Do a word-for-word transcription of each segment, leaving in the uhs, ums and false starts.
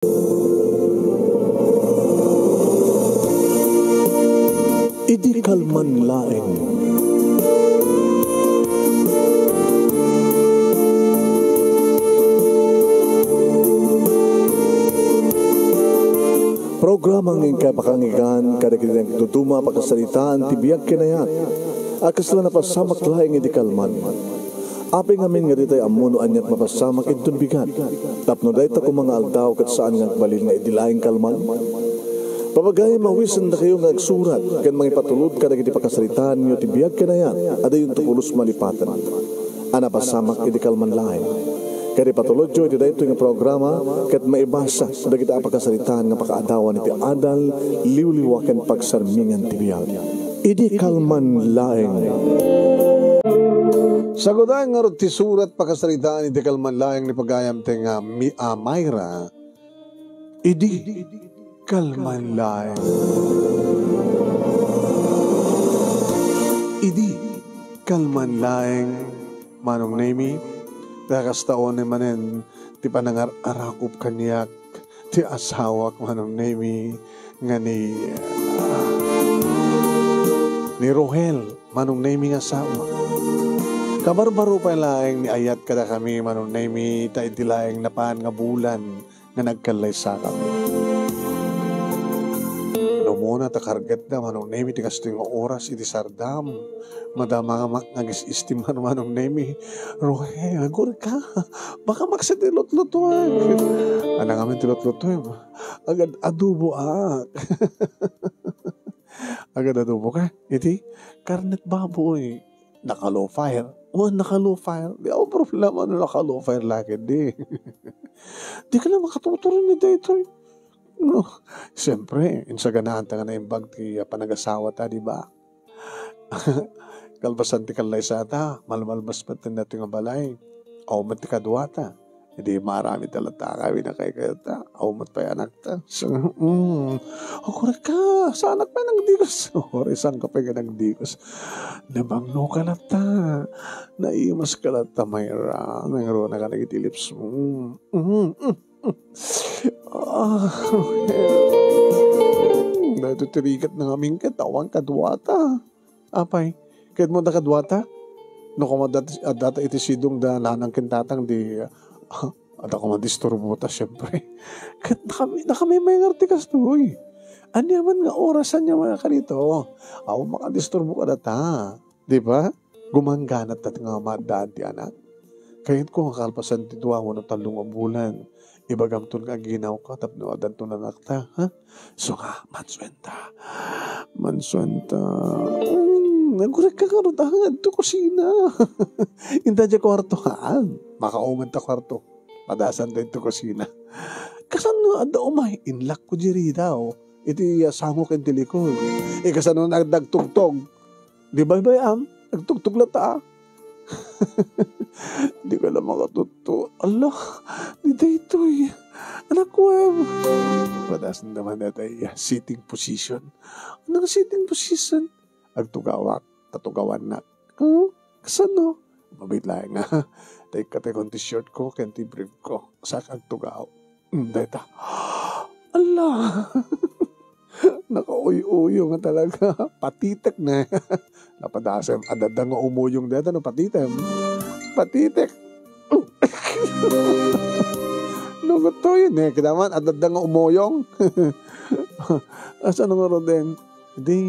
Idi kalman laeng. Programa nga inkay pakangigan kadagiti nagduduma a pakasaritaan ti biag ken ayat a kasla napasamak laeng idi kalman. Apay ngamin nga ditay ammo no aniat mapasamak inton bigat. Tapno dayta koma nga aldaw ket saan nga agbalin nga idi laeng kalman. Pabagayam, mawisendakayo nga agsurat ken mangipatulod kadagiti pakasaritaanyo ti biag ken ayat a dayonto pulos malipaten a napasamak idi kalman laeng. Ket ipatulodyo iti daytoy nga programa ket maibasa dagiti a pakasaritaan nga pakaadawan iti adal, liwliwa ken pagsarmingan ti biag. Idi kalman laeng. Sagudayen ngarud ti surat pakasaritaan iti kalman laeng ni pagayam ti nga mi-, a Myra. Idi kalman laeng. Idi kalman laeng, Manong Nemi, ta kasta unay manen ti panangar-arakop kaniak ti asawak, Manong Nemi, nga ni, ni Rohel, Manong Nemi nga asawa. Kabarbaro pay laeng ni ayat kadakami, Manong Nemi, ta idi laeng napan nga bulan nga nagkallaysakami. No umuna ta kargatda, Manong Nemi, ti kastoy nga oras iti sardam. Madama nga mak-, nga agis-istimar, Manong Nemi. Rohel, agurka. Baka maksa ti lutlutuek. Ana ngamin ti lutlutuek. Agad-adoboak. Agad-adoboka. Iti karnet baboy. Naka-low fire. O, naka-low fire. Di ako problema no naka-low fire lagi, di. Di ka na makatuturin ni daytoy. No, siyempre, insaganaan ta nga naimbag ti, ah, panagasawa ta, di ba? Kalpasan ti kallaysata, malmalmas met ti nga balay. Awan met ti kaduata. Idi maaramid ta latta, kayat na kayat ta. Awan met pay anakta. So, mm. O, korek ka. Saanak pay nagdikos. Ore, saan ka pay nga nagdikos. Nabangno ka latta. Naimas ka latta, Myra. Nangruna ka nagiti lips mo. Mm, mm, mm. Ah, daytoy ti rigat na ngamin ket awan kaduata. Apay, kayatmo adda kaduata? No koma adda, adda iti sidong da nanang ken tatang di, ah, adda koma disturbota, siempre. Ket nakami-, nakamimayngar ti kastoy. Ania man nga oras, ania man nga karito? Awan makadisturbo kadata. Di ba? Gumangganat ta nga maaddaan ti anak. Kayatko nga kalpasan ti dua wenno tallo nga bulan, ibagamton nga aginawka tapno addanton anakta, ha? So nga, mansuenta. Mansuenta. Mm, nagurek ka ngarud, ah, adto kusina. Inta diay kuarto, ha? Makauman ta kuarto. Padasan ta adto kusina. Kasano adda umay? Inlak ko diri daw. Iti, ah, sango ken ti likod. Eh, kasano na nagtugtog? Di baybay-am, nagtugtog latta. Di ka la makatudto. Ala, di daytoy. Anak ko, em. Padasan naman na tayo. Sitting position. Anong sitting position? Agtugawak, tatugawannak. Hmm? Kasano? Mabit laeng nga. Tay ka, tay kon ti short ko, ken ti brief ko. Sak agtugaw. Hmm, dayta. Ala! Nakauy-uyo nga talaga. Patitek ne. Napadasem, adda nga umuyong deta no patitem. Patitek. No gutoy ne, kita man, adda nga umuyong. Asa no nga roden? Di,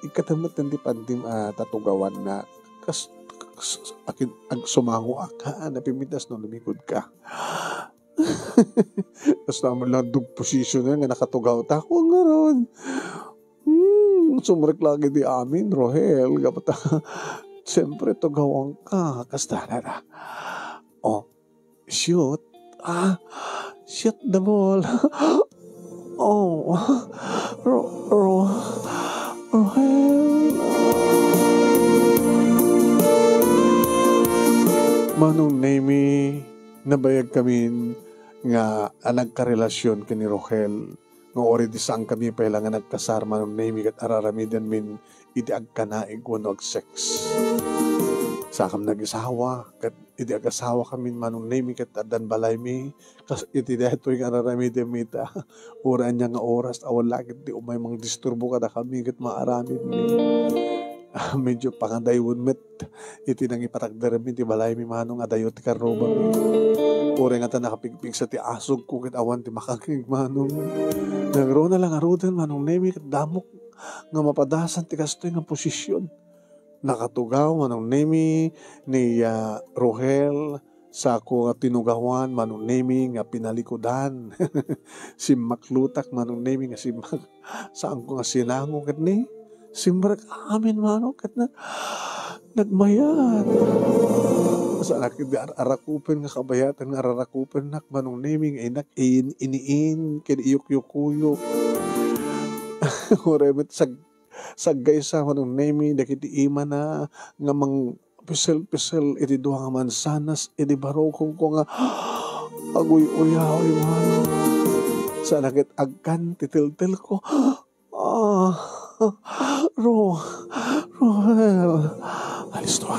ikatemet ti pantim, ah, tatugawan na. Kas, kas, akin, ag-, sumango ka, ha? Napimitas no lumikod ka. Basta man lang dug position na nga nakatugaw ta. Ako nga ron. Hmm, sumrek lagi di amin, Rohel. Gapata, siyempre, tugawan ka. Kasta na na. Oh, shoot. Ah, shoot the ball. Oh, Ro-, Ro-, Rohel. Manong Nemi, nabayag kamin nga a nagkarelasyon ken ni Rohel, nga uri di saan kami pay la nga nagkasar, Manong Nemi, ket araramidenmin iti agkanaig wenno agsex. Sakam nagisawa, ket idi agasawakamin, Manong Nemi, ket addan balaymi, kas iti daytoy nga ar-aramidem ita. Uray ania nga oras, awan la ket ti umay mangdisturbo kadakami ket maaramidmi. Ah, medyo pangadaywon met iti nangipatakdermi ti balaymi, Manong, adayo ti karrubami. Uray ngata nakapigpigsa ti asugko ket awan ti makangngeg, Manong. Nangruna la ngaruden, Manong Nemi, ket damok nga mapadasan ti kastoy nga posisyon. Nakatugaw, Manong Nemi, ni, ah, Rohel, saanko nga tinugawan, Manong Nemi, nga pinalikudan. Simmaklutak, Manong Nemi, nga simmak-, saanko nga sinango ket ni, simrek amin, Manong, ket na, nagmayat. Saanak iti ar-, arakupen nga kabayatan nga ararakupennak, Manong Nemi, nga inak in-, iniin, ken iyukyukuyok. Uray met sag-, saggaysa, Manong Nemi, dagiti imana nga mangpisel-pisel iti dua nga mansanas iti barukongko nga aguy-uyaw, Manong. Saanak ket agkan ti teltelko. Ah, Ro-, Rohel, alisto.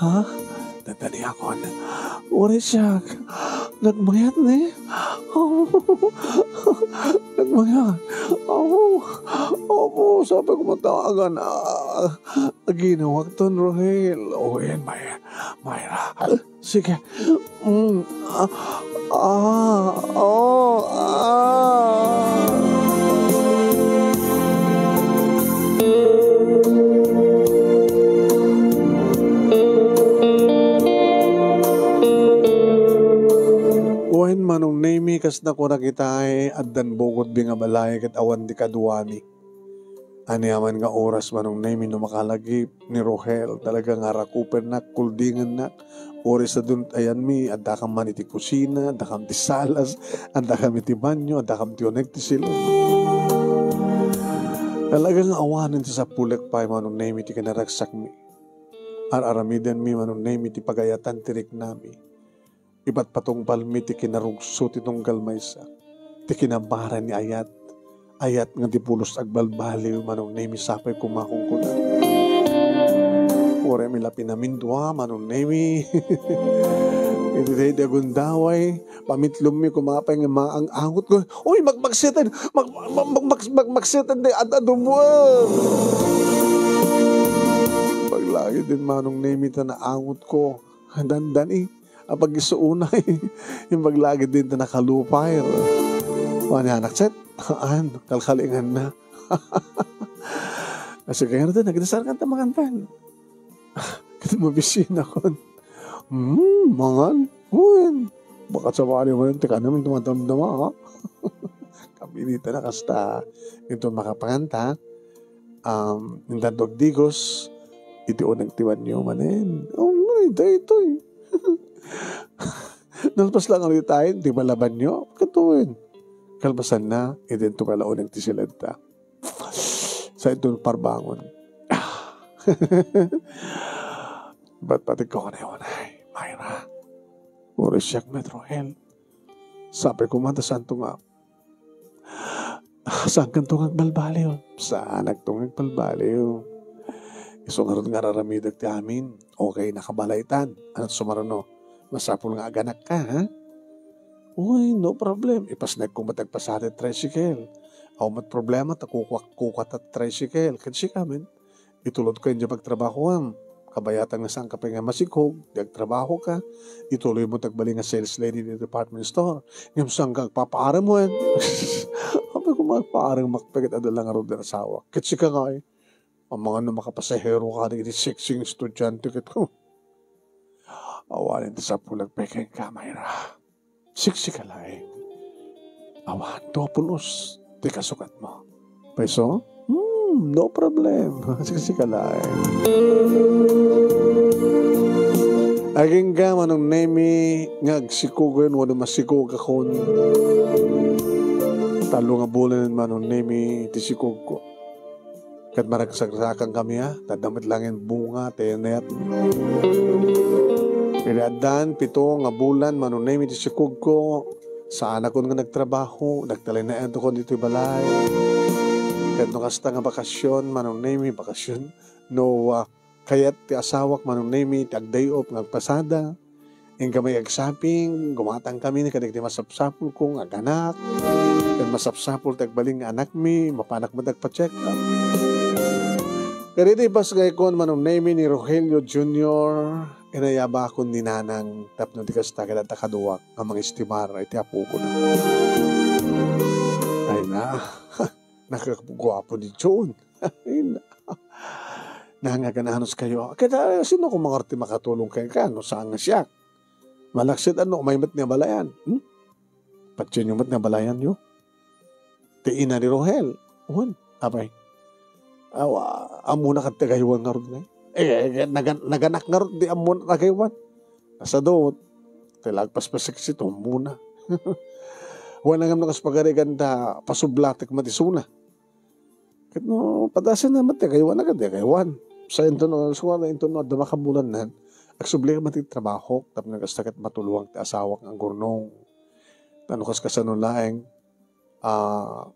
Ha? Dandaniakon. Uray siak. Nagmayat ni? Oh. Nagmayat. Oh. Opo, sapay ko mataagan. Ah, aginawakton, Rohel. O, yan, May-, Mayra. Sige. Mm. Ah, ah, oh, ah. Wen, Manong Nemi, kas nakunak itay, addan bukodmi nga balay ket awan ti kaduami. Aniaman nga oras, Manong Nemi, no makalagip ni Rohel, talaga nga rakupennak, kuldingennak. Uray sadun ayanmi, addakam man iti kusina, addakam ti salas, addakam iti banyo, addakam ti uneg ti silong. Talaga nga awanen ti sapulek pay, Manong Nemi, ti kinaragsakmi. Ar-aramidenmi, Manong Nemi, ti pagayatan ti riknami. Ipatpatungpalmi ti kinarugso ti tunggal maysa, ti kinabara ni ayat, ayat nga di pulos agbalbaliw, Manong Nemi, sapay koma kunkunam. Uray mi la pinamindua, Manong Nemi. Iti daydi agundaway, pamitlommi koma pay nga maang-angot ko. Uy, mag-, magseten! Mag-, mag-, mag-, mag-, mag-, magseten ti ad-, aduboan! Paglagidin, Manong Nemi, ta naangot ko. Dandani. Apag-isuunay. Yung paglagidin ta nakalupay. Wani anak, chat? Aan, kalkalingan na. Kasi kaya na to, nagdasar ka ta makantan. Kasi mabisin ako. Hmm, mangan. Uy, baka sabali mo yung teka namin tumatamdama, ha? Kami dito na kasta. Ito makapanganta, um, intando agdigos, iti uneg ti banyo manen. Oh, no, ito, ito, eh. Nalpas lang ulit tayo, di ba laban nyo? Katuwin. Kalpasan na, iti ito pala uneg ti silenta. Sa ito parbangon. Bat patik ko na yun, ay, Myra. Uri siyak, Metro L. Sabi ko man, ta saan to nga, saan kanto nga agbalbaliw? Saan agto nga agbalbaliw? Isu ngarud nga ar-aramidek ti amin. Okay, nakabalay tan. Ano sumaruno? Masapul nga aganak ka, ha? Uy, no problem. Ipasnek ko met agpasada ti tricycle. Aw met problema, ta kukua, kukua ta tricycle. Ken sika, men. Itulod ko idiay pagtrabahoam. Kabayatan nga saan ka pay nga masikog, di agtrabaho ka. Ituloy mo ti agbalin nga sales lady ti department store. Ngem saan ka agpapaarem wen? Apay ko magpaarem, makpeket adda lang ngarud ti asawa. Ket sika nga, eh. Amangan no makapasahero ka dagiti sexy nga estudiante ket, huh. Awanen ti sapulek pay kenka, Myra. Siksika laeng. Awan, dua pulos ti kasukatmo. Payso? Hmm, no problem. Siksika laeng. Agingga, Manong Nemi, nga agsikugen wenno masikog akon. Tallo nga bulan, Manong Nemi, ti sikogko. Ket maragsagsakan kami, a, ta adda met laeng bunga ti inayat. Idi addan pito nga bulan, Manong Nemi, ti sikogko, saanakon nga nagtrabaho, nagtalinaedakon ditoy balay. Ket no kasta nga bakasyon, Manong Nemi, bakasyon, no, a, Kayat ti asawak, Manong Nemi, ti agday-op nga agpasada. Inka may agsaping, gumatang kami ni kadagiti masapsapulko nga aganak. Ken masapsapul ti agbalin nga anakmi, mapanak met agpa-check up. Kadagiti pas nga ikon, Manong Nemi, ni Rogelio Junior, inayabakon ni Nanang tapno di kasta kadata kaduak nga mangistimar iti apokona. Ay na, nakaguapo ni John. Ay na. Nangagananos kayo. Kita, sino ko mangarti makatulong kayo? Kaya no, saan nga siya? Malaksid ano, umay met ni abalayan. Hmm? Patyon yo met ni abalayan yo. Ti ina ni Rohel. Wen, apay. Awa, ammona kat tagaywan ngarud ngay. Eh, eh, nagan-, naganak ngarud di ammona tagaywan. Nasadot. Tila agpaspasik si Tom muna. Wen, angam nakas pagarigan ta pasublatek matisuna. Ket no, padasen na met, ti agaywan na ket, ti agaywan. Sa inton, suwara inton, adda makabulan nan, agsubli ka met ti trabaho, tapno kasta ket matulong ti asawak nga agurnong. Ta no kas kasano laeng, ah,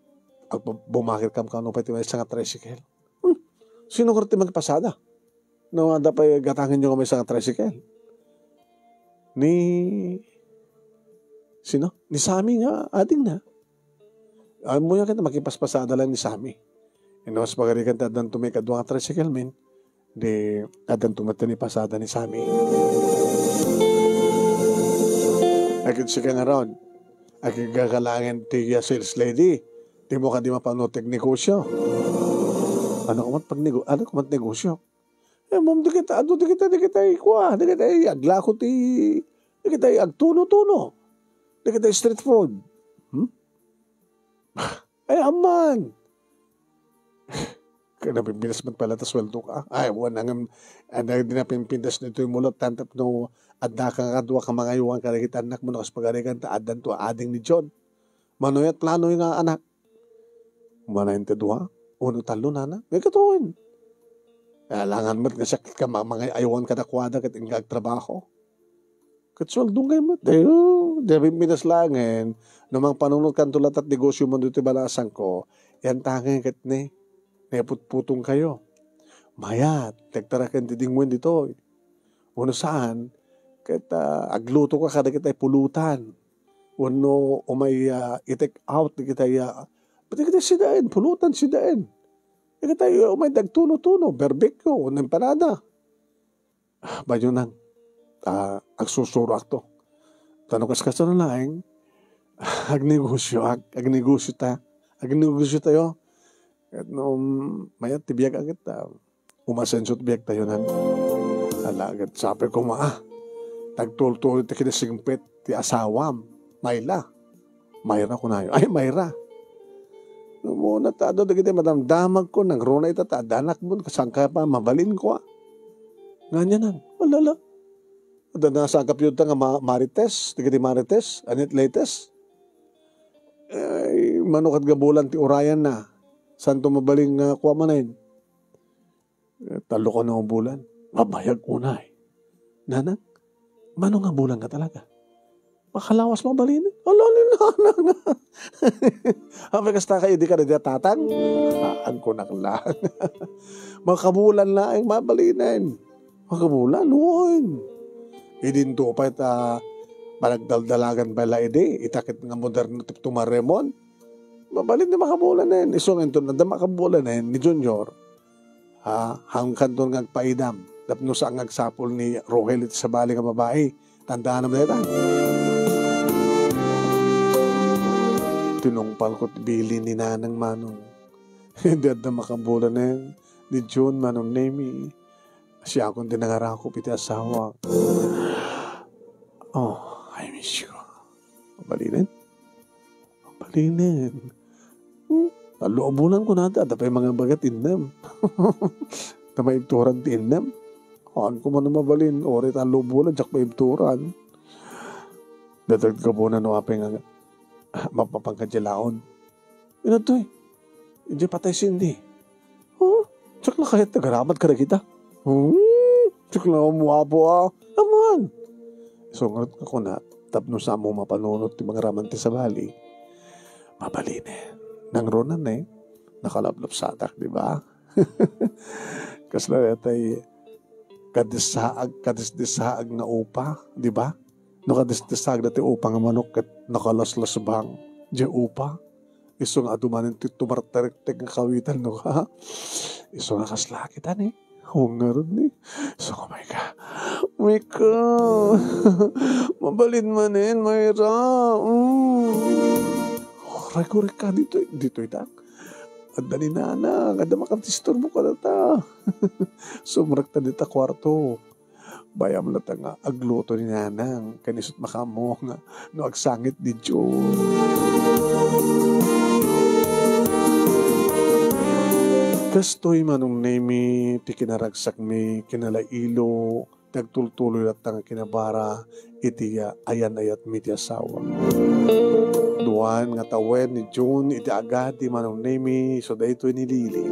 agbu-, bumakir kam kano pay ti maysa nga tricycle. Hmm, sino karo ti mangipasada? No, adda pay gatangen yo nga maysa nga tricycle. Ni, sino? Ni Sammy nga, ading na. Ammoyo ket makipaspasada lang ni Sammy. Inno kas pagarigan ti addanto may kadua nga tricycle, men. Di addanto met ni pasada ni Sammy. Agid sika nga ron. Agigagalangen ti, uh, sales lady. Di mo kadi mapano ti negosyo. Ano kumat pag nego-, ano kumat negosyo? Eh, mom, dagita, adu, dagita, dagita, kua, dagita, aglako ti, dagita, agtuno-tuno. Dagita, street food. Hmm? Ay, amman. Kaya napimpinas man pala ta sweldo ka. Ay, wan, ang, ang, di napimpinas nito yung mulot, tantap no, adda ka nga, dua ka mangayuan, kadagita anak mo, nakas pagarigan, ta, addan to, ading ni John. Manuyat plano yung nga anak. Manayon ti dua, uno tallo, nana. May katuon. Alangan met nga sakit ka, ma-, mangay-aywan kadakuada ket inka agtrabaho. Ket sueldong kay met. Dayo, di Pilipinas laengen, no mangpanunot kanto latat negosyo mo ditoy balasangko, yan tangen ket ne, naiputputong kayo. Mayat, nagtaraken ti dingwen ditoy. Uno saan, ket, ah, agluto ka kadagitay pulutan. Wenno umay, ah, i-take out dagitay, ah, dagitay sidaen, pulutan sidaen. Dagitay, ah, umay dagtuno-tuno, barbecue, wenno empanada. Ah, bayo nang, ah, agsusuroakto. Ta no kas-, kasano laeng, agnegosyo, ag-, agnegosyo ta, agnegosyo tayo. Ket no, um, mayat ti biag agit, ah, umasenso ti biag tayo nan. Ala, ket sapay koma, ah, tagtultuloy ti kinasingpet ti asawam, Myla. Myra kunayo. Ay, Myra. Umuna ta, adu, dagiti madamdamag ko, nagruna ita, ta, adda anak mo, kasangka pa, mabalin ko, ah. Nga niya nan, malala. Adda nasangkap yun ta nga ma-, marites, dagiti marites, anit latest. Ay, mano kat gabulan ti urayan na. Santo mabalin nga kuwa manen. Eh, tallo ka na bulan. Mabayag unay. Nanang, mano nga bulan nga talaga? Makalawas mabalin. Ala ni nanang. Apay kasta kayo, di ka na di tatang? Ah, agkunak lang. Makabulan laeng mabalinen. Makabulan, wen. Idinto pay ta panagdaldalagan pay la idi. Itakit nga moderno ti tumaremon. Mabalin ni makabulanen. Isu nga inton adda makabulanen ni Junior. Ha? Hangkanton nga agpaidam. Tapno saan nga agsapul ni Rohel iti sabali nga babai. Tandaanam dayta. Tinungpal ko ti bilin ni Nanang Manong. Hindi adda makabulanen ni Jun, Manong Nemi. Siakon ti nangarakop iti asawa. Oh, I miss you. Mabalinen? Mabalinen. Hmm? Tallo a bulan ko nata, adda pay mga bagat innem. Ta maibturan ti innem. Haan ko man mabalin, ori tallo a bulan, diak maibturan. Datag ka po na no apay nga mapapangkadjalaon. Inadtoy. Idiay patay Cindy. Oh, diak la kayat nagaramat kadagita. Hmm, diak la umuapo, ah. Amuan. Isu ngarud nga kuna, tapno saan mo mapanunot ti mangaraman ti sabali. Mabalinen. Nangruna ne, nakalaplapsatak, di ba? Kasla tay, kadissaag, kadisdissaag nga upa, di ba? No kadisdissaag dati upa nga manok ket nakalaslasbang diay upa. Isu nga adu manen ti tumarterektek nga kawitan, no, ha? Isu nga kasla kita ni. Awan ngarud ni. Isu nga, "Mayka. Mayka. Mabalin manen, Mayra. Mm." Uray, uray ka ditoy, ditoy, dak. Adda ni Nanang, adda makadisturbo kadata. Sumrekta dita kuarto. Bayam latta nga agluto ni Nanang, ken isut' makaammo nga no agsangit ni June. Kastoy, Manong Nemi, ti kinaragsakmi, kinalailo, ti agtultuloy latta nga kinabara iti, ah, ayan-ayatmi ti asawa. Duan nga tawen ni June iti agadi, Manong Nemi, isu daytoy ni Lily.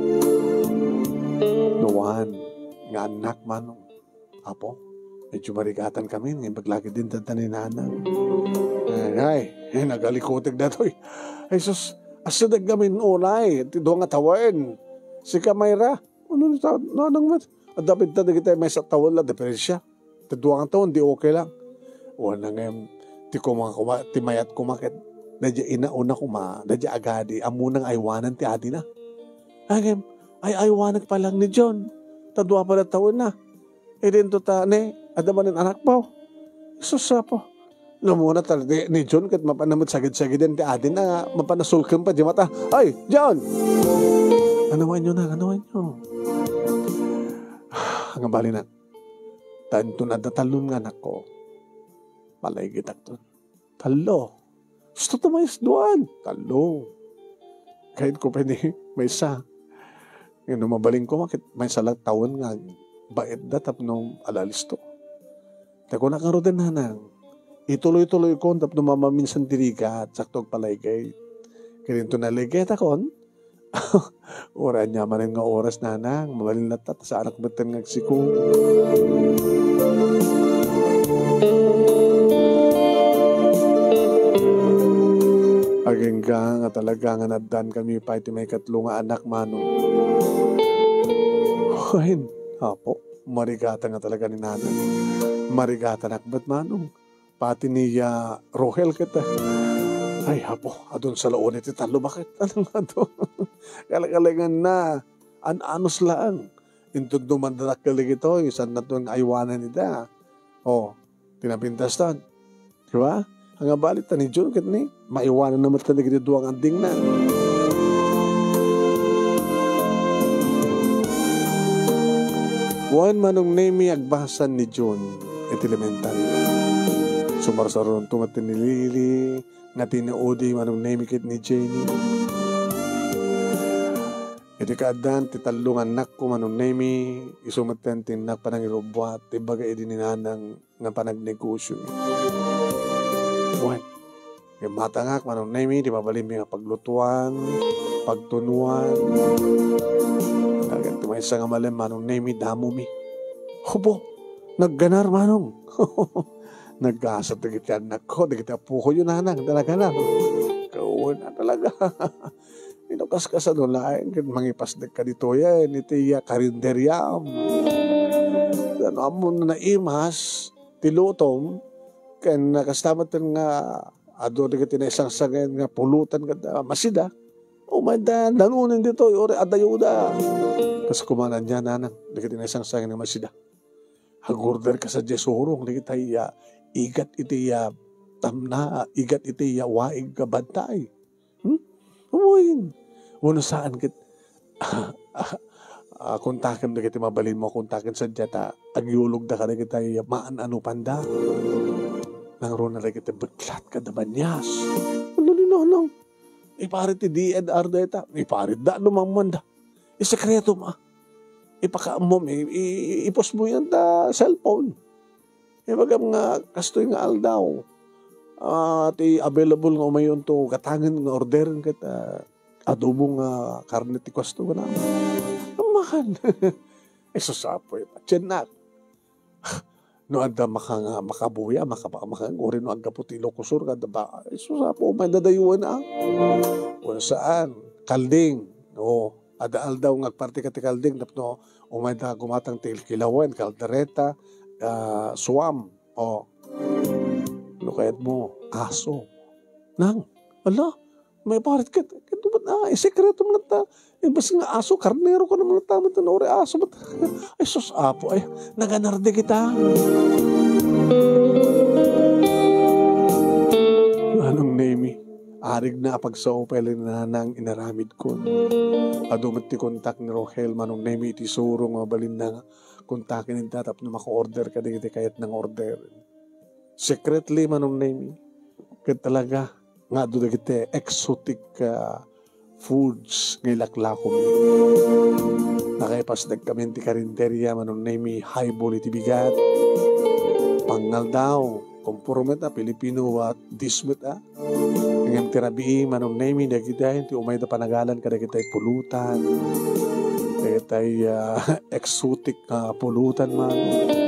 Duan nga annak, Manong. Apo, medyo marigatan kami, nga imbag lagi din tanta ni Nanang. Ay, ay, eh, nagalikuteg datoy. Ay, sus, asideg kami ulay, ti dua nga tawen. Sika, Mayra, ano ni ta-, Nanang met? Adda pay ta dagiti maysa tawen la diferensya. Ti dua nga tawen, di okay lang. Wala nga, ti kuma, kuma, ti mayat kuma ket, dadya inauna kuma, dadya agadi, ammona nga aywanan ti adina. Agem, ay, aywanek pa lang ni John. Ta dua pay la tawen na. Idinto ta, ne, adda manen anakmo. Sus, Apo. Namuna ta, di, ni John, ket mapan na met sagid-sagiden ti adina, mapan na sulkem pa, di mata. Ay, John! Ano man yun, ah? Ano man yun? Nga bali na. Ta inton adda tallon nga anakko, palaigitakton. Tallo. Gusto to maysa duan. Tallo. Kayatko pay ni maysa. Ngem no mabalin koma ket maysa la tawen nga baetda tapno ala-alisto. Ta kunak ngaruden, Nanang, ituloy-tuloykon tapno mamaminsan ti rigat, sakto agpalaigit. Ket inton nalaigitakon, uray ania manen nga oras, Nanang, mabalin latta ta saanak metten nga agsiko. Agingga nga talaga nga naaddankami pay ti maikatlo nga anak, Manong. Wen, Apo, marigatan nga talaga ni Nanang. Marigatanak met, Manong. Pati ni, ah, Rohel ket, ah, ay, Apo, adun sa laon iti tallo, baket? Ano nga to? Kalakalingan na, an-anos laeng. Inton dumanda dakkel dagitoy, saan na to nga aywanan ida? Oh, tinapintas tan. Di ba? Ang abali ta ni Jun ket ni, maiwanan na met dagiti dua nga addingna. Wen, Manong Nemi, agbasa ni Jun iti elementarya. Sumarsaronto met ni Lily, nga ti ni Odi, Manong Nemi, ket ni Jenny. Iti kaaddan ti tallo nga annakko, Manong Nemi, isu metten ti innak panangirubbuat ti ibaga idi ni Nanang nga panagnegosio. Wen, immatangak, Manong Nemi, ti mabalinmi nga paglutuan, pagtunuan. Nagan ti maysa nga malem, Manong Nemi, damomi. Hubo, nagganar, Manong. Naggasat dagiti annakko, dagiti appokoyo, Nanang, talaga na. Kauna talaga. Inokaskasano laeng ket mangipasdek ka ditoyen iti, ah, karinderiam. Ano, ammom no naimas ti lutom, ken kasta met nga adu dagiti naisangsangen nga pulutan ket, ah, masida. Umayda, danunen ditoy, uray adayoda. Kas kumanan niya, Nanang, dagiti naisangsangen nga masida. Agorder ka sa diay surong dagiti, ah, igat iti, ah, tamna, igat iti, ah, waig nga bantay. Hmm? Umoy. Wenno saan ket, ah, kontakem dagiti mabalinmo, kontakem sadiay ta agyulogda kadagiti maan-anupanda. Nangruna dagiti beklat kada banias. Ano ni Nanang? Iparit ti D N R dayta. Iparitda no mammanda. Isekretom, ah. Ipakaammom, i-, i-, ipusmo yan ta cellphone. Ibagam nga kastoy nga aldaw, ah, ti available nga umayonto gatangen nga orderen ket, ah, adobo nga karne ti kuasto, kunam. Ammakan. Ay, sus, Apo, eh, patiennak. No adda maka-, makabuya, makapakamakan, uri no aggapu ti Ilocosur, kadda ba, ay, sus, Apo, may dadayuan, ah. Kung saan, kalding, o, Adda aldaw nga agpartika ti kalding tapno umayda gumatang ti kilkilawen, kaldereta, ah, suam, o no kayatmo, aso. Nang, ala, maiparit ket, ket met, ah, isekretom latta. Imbes nga aso, karnero ka naman latta, met, no, uri aso, met. Ay, sus, Apo, ay, naganar dagita. Manong Nemi, arigna a pagsao pay ni Nanang inaramidkon. Adu met ti kontak ni Rohel, Manong Nemi, iti suro nga mabalinna nga kontaken ida tapno maka-order kadagiti kayatna nga order. Secretly, Manong Nemi, ket talaga nga adu dagiti exotic, ah, foods nga ilaklakom. Nakaipasdagkami ti karinderya, Manong Nemi, highball iti bigat. Pangngaldaw, komporo met a, Filipino, ah, dish met a. Ngem ti rabii, Manong Nemi, dagiti ti umayda panagalan kadagiti pulutan. Dagiti, ah, exotic nga pulutan, Manong.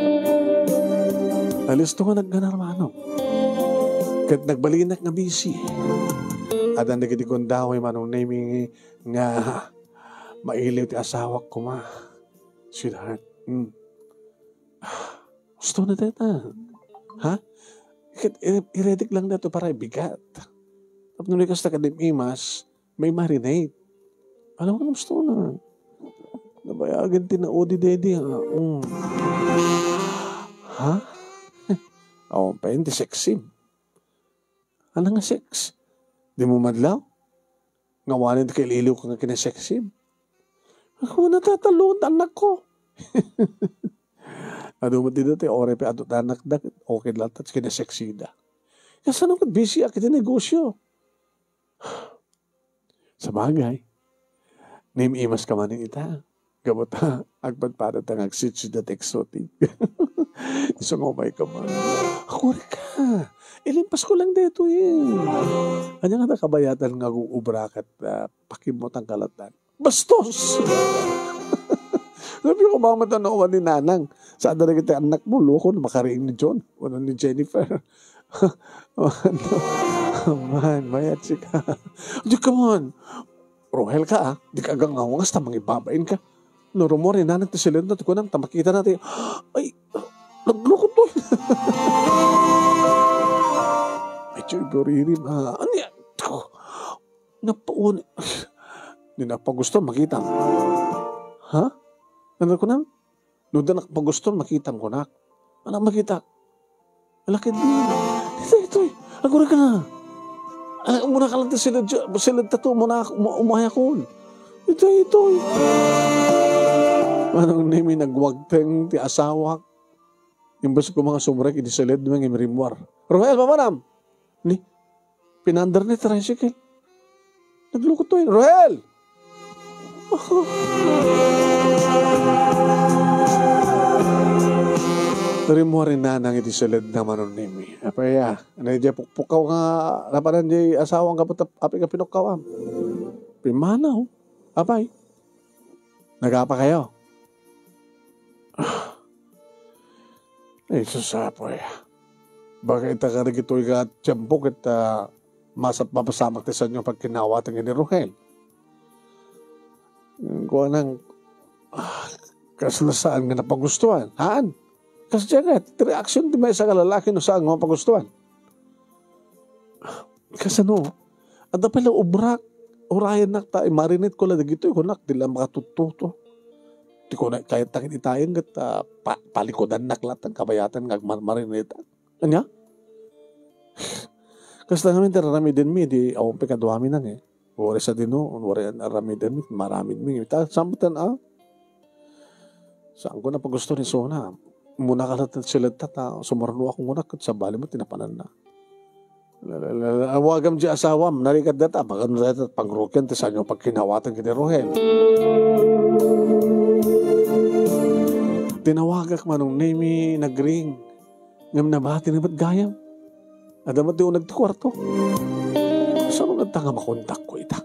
Nalisto nga nagganar, Manong. Ket nagbalinak nga busy. Addan dagiti gundaway, Manong Nemi, nga mailiw ti asawak koma. Sweetheart, mm. Gusto na deta. Ha? Ket i-, i-ready lang deta para ibigat. Tapno ni kasta kadim imas, may marinate. Alam mo, gusto na. Nabayagan ti naudi, daddy, ha? Mm. Ha? Awan pa yun, ti sexy. Ano nga sex? Di mo madlaw? Nga awanen ti kailiw ka nga kinasexy? Ako, natatalon, anak ko. Adu met dita ti oray pay adu ti anakda, okay latta, kinasexy da. Kasano ket busy a iti negosyo? Sabagay, naim-imas ka manen ita. Gapu ta, agpadpada ta nga agsitsit dati exotic. Isu nga umay ka man. Ako rin ka. Ilimpas ko lang dito eh. Anya nga kabayatan nga aguubra ket, ah, pakimmutan ka latta. Bastos! Sabi ko, "Mama, tanawan ni Nanang. Saan na kita anak mo, loko, na makariing ni John, wala ni Jennifer." Man, mayat sika. Di ka man. Rohel ka, ah. Di ka agang awangas, ta mangibabain ka. No, rumor ni Nanang ti silenda, ti kunam, ta makita na ti, ay, nagloko to. Medyo iburirim, ah. Ano yan? Napaun-, di na pagusto, makita. Ha? Ano ko na? No, di na pagusto, makita ko na. Ano makita? Laki di. Ito, ito. Agura ka. Ah, muna ka lang ta sila, sila tato, muna ako, uma-, umaya ko. Ito, ito. Manong Nemi, nagwagteng ti asawak. Imbes ko mga sumrek, idi silid, mga imrimwar. Rohel, mamanam! Ni, pinander ni tricycle. Naglukot to, eh. Rohel! Rimmuar ni Nanang iti silid na Manong Nemi. Apay, ah, ano di pukpukaw nga napanan di asawang kapatap-, api nga pinukkaw, ah. Pimanaw. Apay. Nagapa kayo? Ay, sus, Apo, eh. Baka ita ka dagitoy nga tiyempo ket, ah, masap-, mapasamak ti sanio pagkinawatan ni Rohel. Kuanang, ah, kasla saan nga napagustuhan? Haan? Kasdiay nga, ti reaksyon ti maysa nga lalaki no saan nga mapagustuhan? Kasano? Adda pay la ubrak, urayennak ta imarinate ko la dagitoy, kunak, di la makatuttuto. Ti kuna, kayat ta ket itayen ket, ah, pa-, palikudannak latta, kabayatan nga agmar-, marinate. Ania? Kasta ngamin ti raramidenmi, di awan pay kaduami nang, eh. Uray sadino, uray an-, aramiden mi, maramid mi. Ta, sambutan, ah. Saan ko na pagusto ni Sona. Muna ka latta siled ta, ta, sumurno ako muna, ket sabali mo, tinapanan na. La, la, la, la, awagam di asawam, narikad data, magano data, pangrukian, ti sanio pagkinawatan ken ni Rohel. Tinawagak Manong Nemi, nagring. Ngem nabati na met gayam. Adda met ti uneg ti kuarto. Saan nga ta nga makontak ko ita?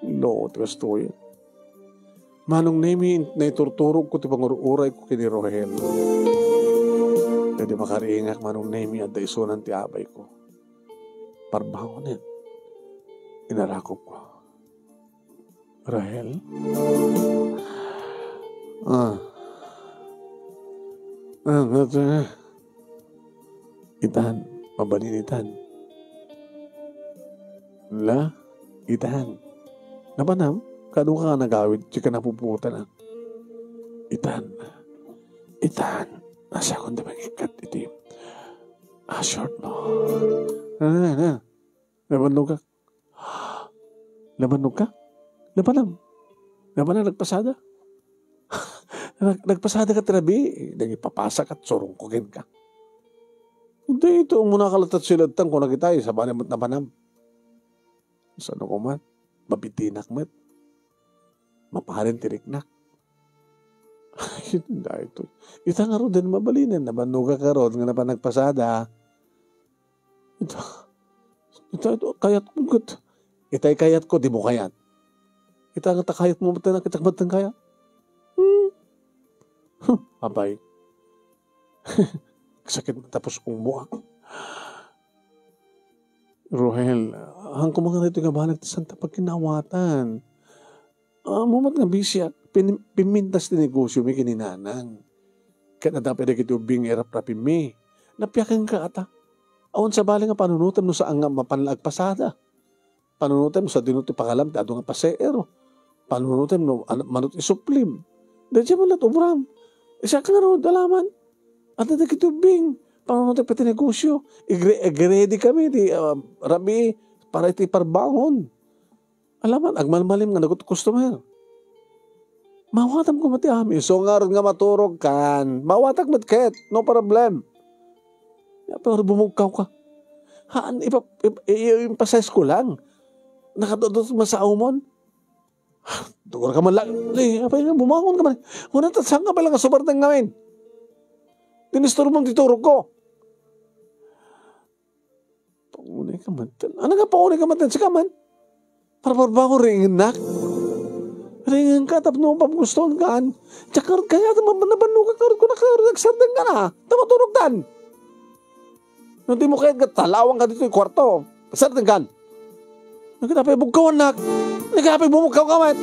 No, ti kastoy. Manong Nemi, naiturturog ko ti pangur-uray ko ken ni Rohel. Kadi makariingak, Manong Nemi, adda isunan ti abay ko. Parbangonen. Inarakop ko. Rahel? Ah. Ah, ah, ah. Itan, mabalin itan. La, itan. Napanam? Kano ka nagawid, di ka napuputan, ah. Itan. Itan. Asa akong di magikkat iti, ah, short mo? Ah, ah. Nabannog ka? Nabannog ka? Napanam? Napanam nagpasada? Nag-, nagpasada ka ti rabii, nagipapasa ka, surong ko ken ka. Hindi, ito, muna ka latat siladtan, kuna kita, sabali met napanam. Sano ko man? Mabitinak met. Maparen ti riknak. Ay, daytoy. Ita nga rod, din mabalinen, nabannog ka rod, nga napan nagpasada. Ita, ita, ita, kayat mo ket. Itay kayat ko, di mo kayat. Ita nga ta kayat mo, matan, kita matan kayat. Hmm. Huh, apay. Sakit tapos umo, ah. Rohel, haan ko man nga daytoy nga banag ti saan ta pagkinaawatan. Ammom met nga bisiak, pin-, pimmintas ti negosio mi ken ni nanang. Ket adda pay dagiti ubbing nga iraprapimmi. Napiakenka ata. Awan sabali nga panunotem no saan nga mapan la agpasada. Panunotem no sadino ti pangalam ti adu nga paseer. Panunotem no an-, mano ti isuplim. Daydiay met la ti obram. Siak ngarud, alaman. Adda dagiti ubbing. Panunotem pay ti negosio. Igre-, igready kami ti, ah, rabii para iti parbangon. Alaman, agmalmalim nga nagut-, customer. Maawatam koma ti amin. Isu ngarud nga maturogkan. Maawatak met ket. No problem. Ya, pero bumugkaw ka. Haan, ipa-, ip-, i-, i-, emphasize ko lang. Nakadudot masaumon. Dugur ka man lang. Eh, apay nga, bumangon ka man. Kuna ta, saan ka pala nga subarteng ngamin? Dinisturbom ti turog ko. Paunay ka man. Ano nga paunay ka man? Sika man. Parbarbangon ringennak. Ringenka tapno pamgustuhan kaan. Diak ngarud kayat, nabannog ka ngarud, kuna ka ngarud, agsardeng ka na. Ta maturogtan. No di mo kayat, talawang ka ditoy kwarto. Agsardeng kan. Nagkita pay bugkawannak. Nagkita pay bumugkaw ka met.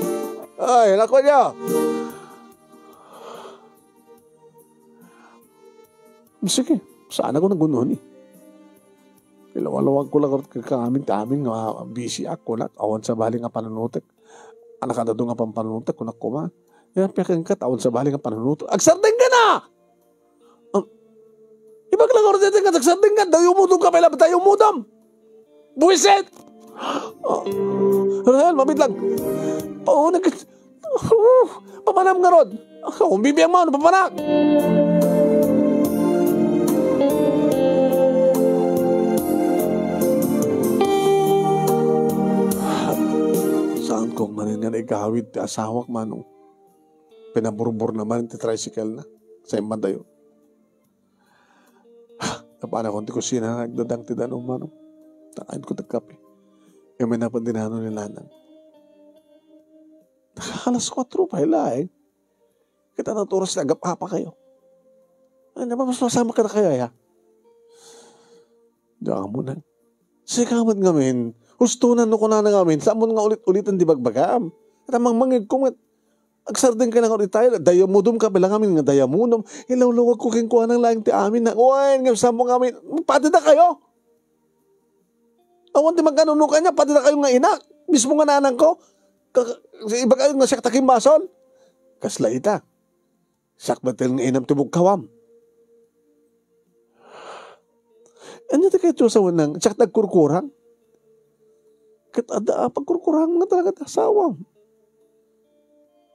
Ay, naku niya. Sige, saan ako nagunoni? Ilawalawag ko lang ka amin, ta amin nga busy ako, nak, awan sabali nga panunutek. Anak, adda nga pampanunutek, kunak kuma. Yan, piyakan ka, awan sabali nga panunutek. Agsardeng ka na! Um, ibagla ko rin nga agsardeng ka, dayo mo doon ka, pala, dayo mo doon! Buwisit! Oh, Rahel, mabitlag. Paunag, uh, papanam ngarud. Ako, ang bibiyang mo, ano, papanak? Saan kong manen nga naigawid ti asawak, Manong? Pinaburbor naman ti tricycle na. Sa imadayo. Napanakon ti kusina, nagdadang ti danum, Manong. Nakain ko ti kape. Kami na pagdinano ni Nanang. Nakakalas kuatro pa, ila, eh. Kita na oras na agap-apa kayo. Ay, naman mas masama ka na kayo, ya. Diyan mo na. Sika met ngamin, husto na no kunana ngamin, saan mo nga ulit-ulitan di bagbagam. At ang mangmangig ko met, agsardeng ka na nga ulit tayo, dayamudom ka, bilang ngamin nga dayamudom, ilawlawag ko king kuha ng laing ti amin na, uy, nga saan mo ngamin, pati na kayo. Awan ti magkanunukan niya, pati na kayo nga inak, mismo nga nanang ko, ka-, ka-, iba kayo nga siya taking basol. Kasla ita. Siak met nga inam ti bugkawam. Anya ti kayatyo sa wenang, siak nagkurkurang? Ket adda a pagkurkurang nga talaga ti asawam.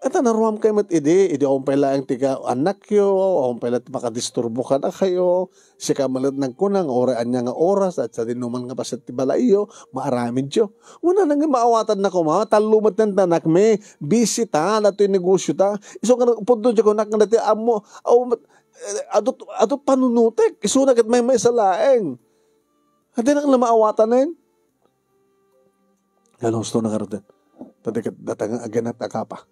Ket naruam kay met idi, idi awan pay laeng ti ka-, annakyo, awan pay laeng ti makadisturbo kadakayo, sika met nagkuna nga uray ania nga oras, at sadinoman nga paset ti balayyo, maaramidyo. Wala na nga maawatanna koma, tallo met ti annakmi, busy ta, datoy negosyo ta. Isu nga pudno diay kunak nga dati ammo, aw, eh, adu, adu panunutek, isuna ket maymaysa laeng. Adinak la maawatanen. Ano, gusto na karon din. Tadi ket datang nga aganat a kapa.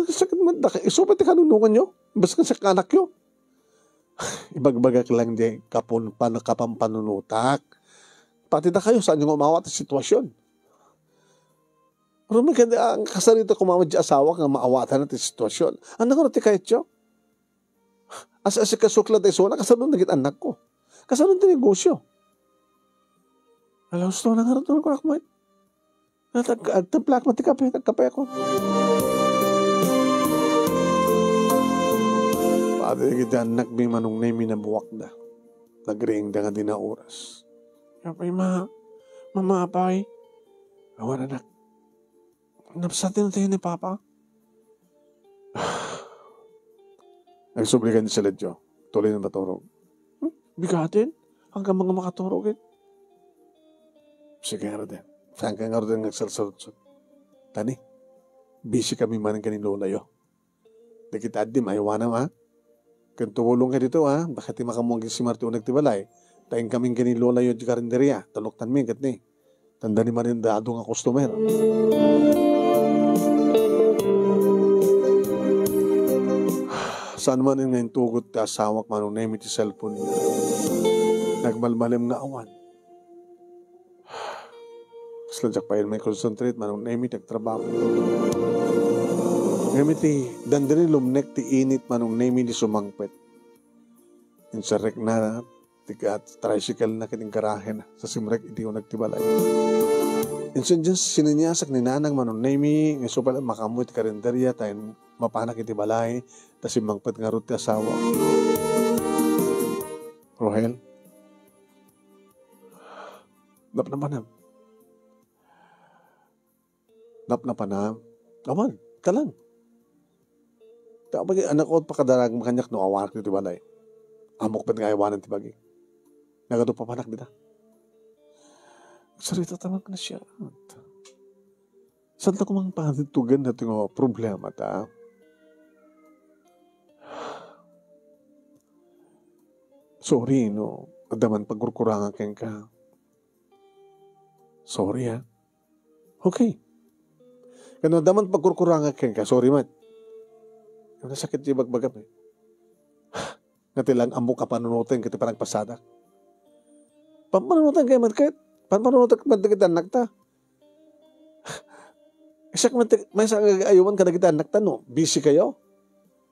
Sakit man, daka, isu pay ti kanunukanyo. Basta sa kanakyo. Ibagbagak lang di kapon, pan-, kapampanunutak. Pati dakayo, saan nga umawat ang sitwasyon? Rumen kadi, ah, kasarita koma met ti asawak nga maawatan ti situasion. Ania ngarud ti kayatyo? As-, asikasok la ti isuna, kasano dagiti annakko? Kasano ti negosio? Ala, husto na nga rin, kunak, Mike. Nat-, ag-, agtimpla met ti kape, nagkape ako. Padi dagiti annakmi, Manong Nemi, nabuakda. Nagriingda nga dina oras. Apay, ma, mama, apay. Awan, anak. Napsat ti natay ni Papa. Nagsubli ka ni Celedyo. Tuloy na maturog. Hmm? Bigatin? Hanggang mga makaturog, eh. Sige, ngaruden. Saan ka, ngaruden, nga agsalsaludsod? Tani, busy kami manen ken ni Lolayo. Dagiti addim, aywanam, ha? Ken tumulongka dito, ha? Baka ti makaammo agsimar ti uneg ti balay. Ta inkami ken ni Lolayo ti karinderia. Taluktanmi, ket ni. Tanda ni Marin da adu nga customer. Saan manen nga intugot ti asawak, Manong Nemi, ti cellphone. Nagmalmalem nga awan. Kasla diak pay mai-concentrate, Manong Nemi, ti agtrabaho. Ngem iti dandani lumnek ti init, Manong Nemi, di sumangpet. Inserrekna ti gat-, tricycle na ket inggarahena sa simrek iti uneg ti balay. Insan diay sineniasak ni Nanang, Manong Nemi, nga isu pay la makaammo iti karinderia ta in-, mapanak iti balay, ta simmangpet ngarud ti asawa. Rohel, napnapanam. Napnapanam. Awan, ita lang. Ta, pag-, anak, pakadarag mo kaniak no awanak ditoy balay. Ammok met nga aywanen ti bagi. Nagadu papanak dita. Sarita ta met nga siya. Saan ta kumang panitugan na nga problema ta? Sorry, no. Adda man pagkurkurangan kenka. Sorry, ha. Okay. Ken no adda man pagkurkurangan kenka, sorry met. Nasakit ti bagbagam, eh. Nga ti lang ammok a panunoten ket ti panagpasada. Pampanunoten kayo met ket. Pampanunoten met dagiti annakta. Siak met ti, maysa nga aywan kadagiti annakta no busy kayo.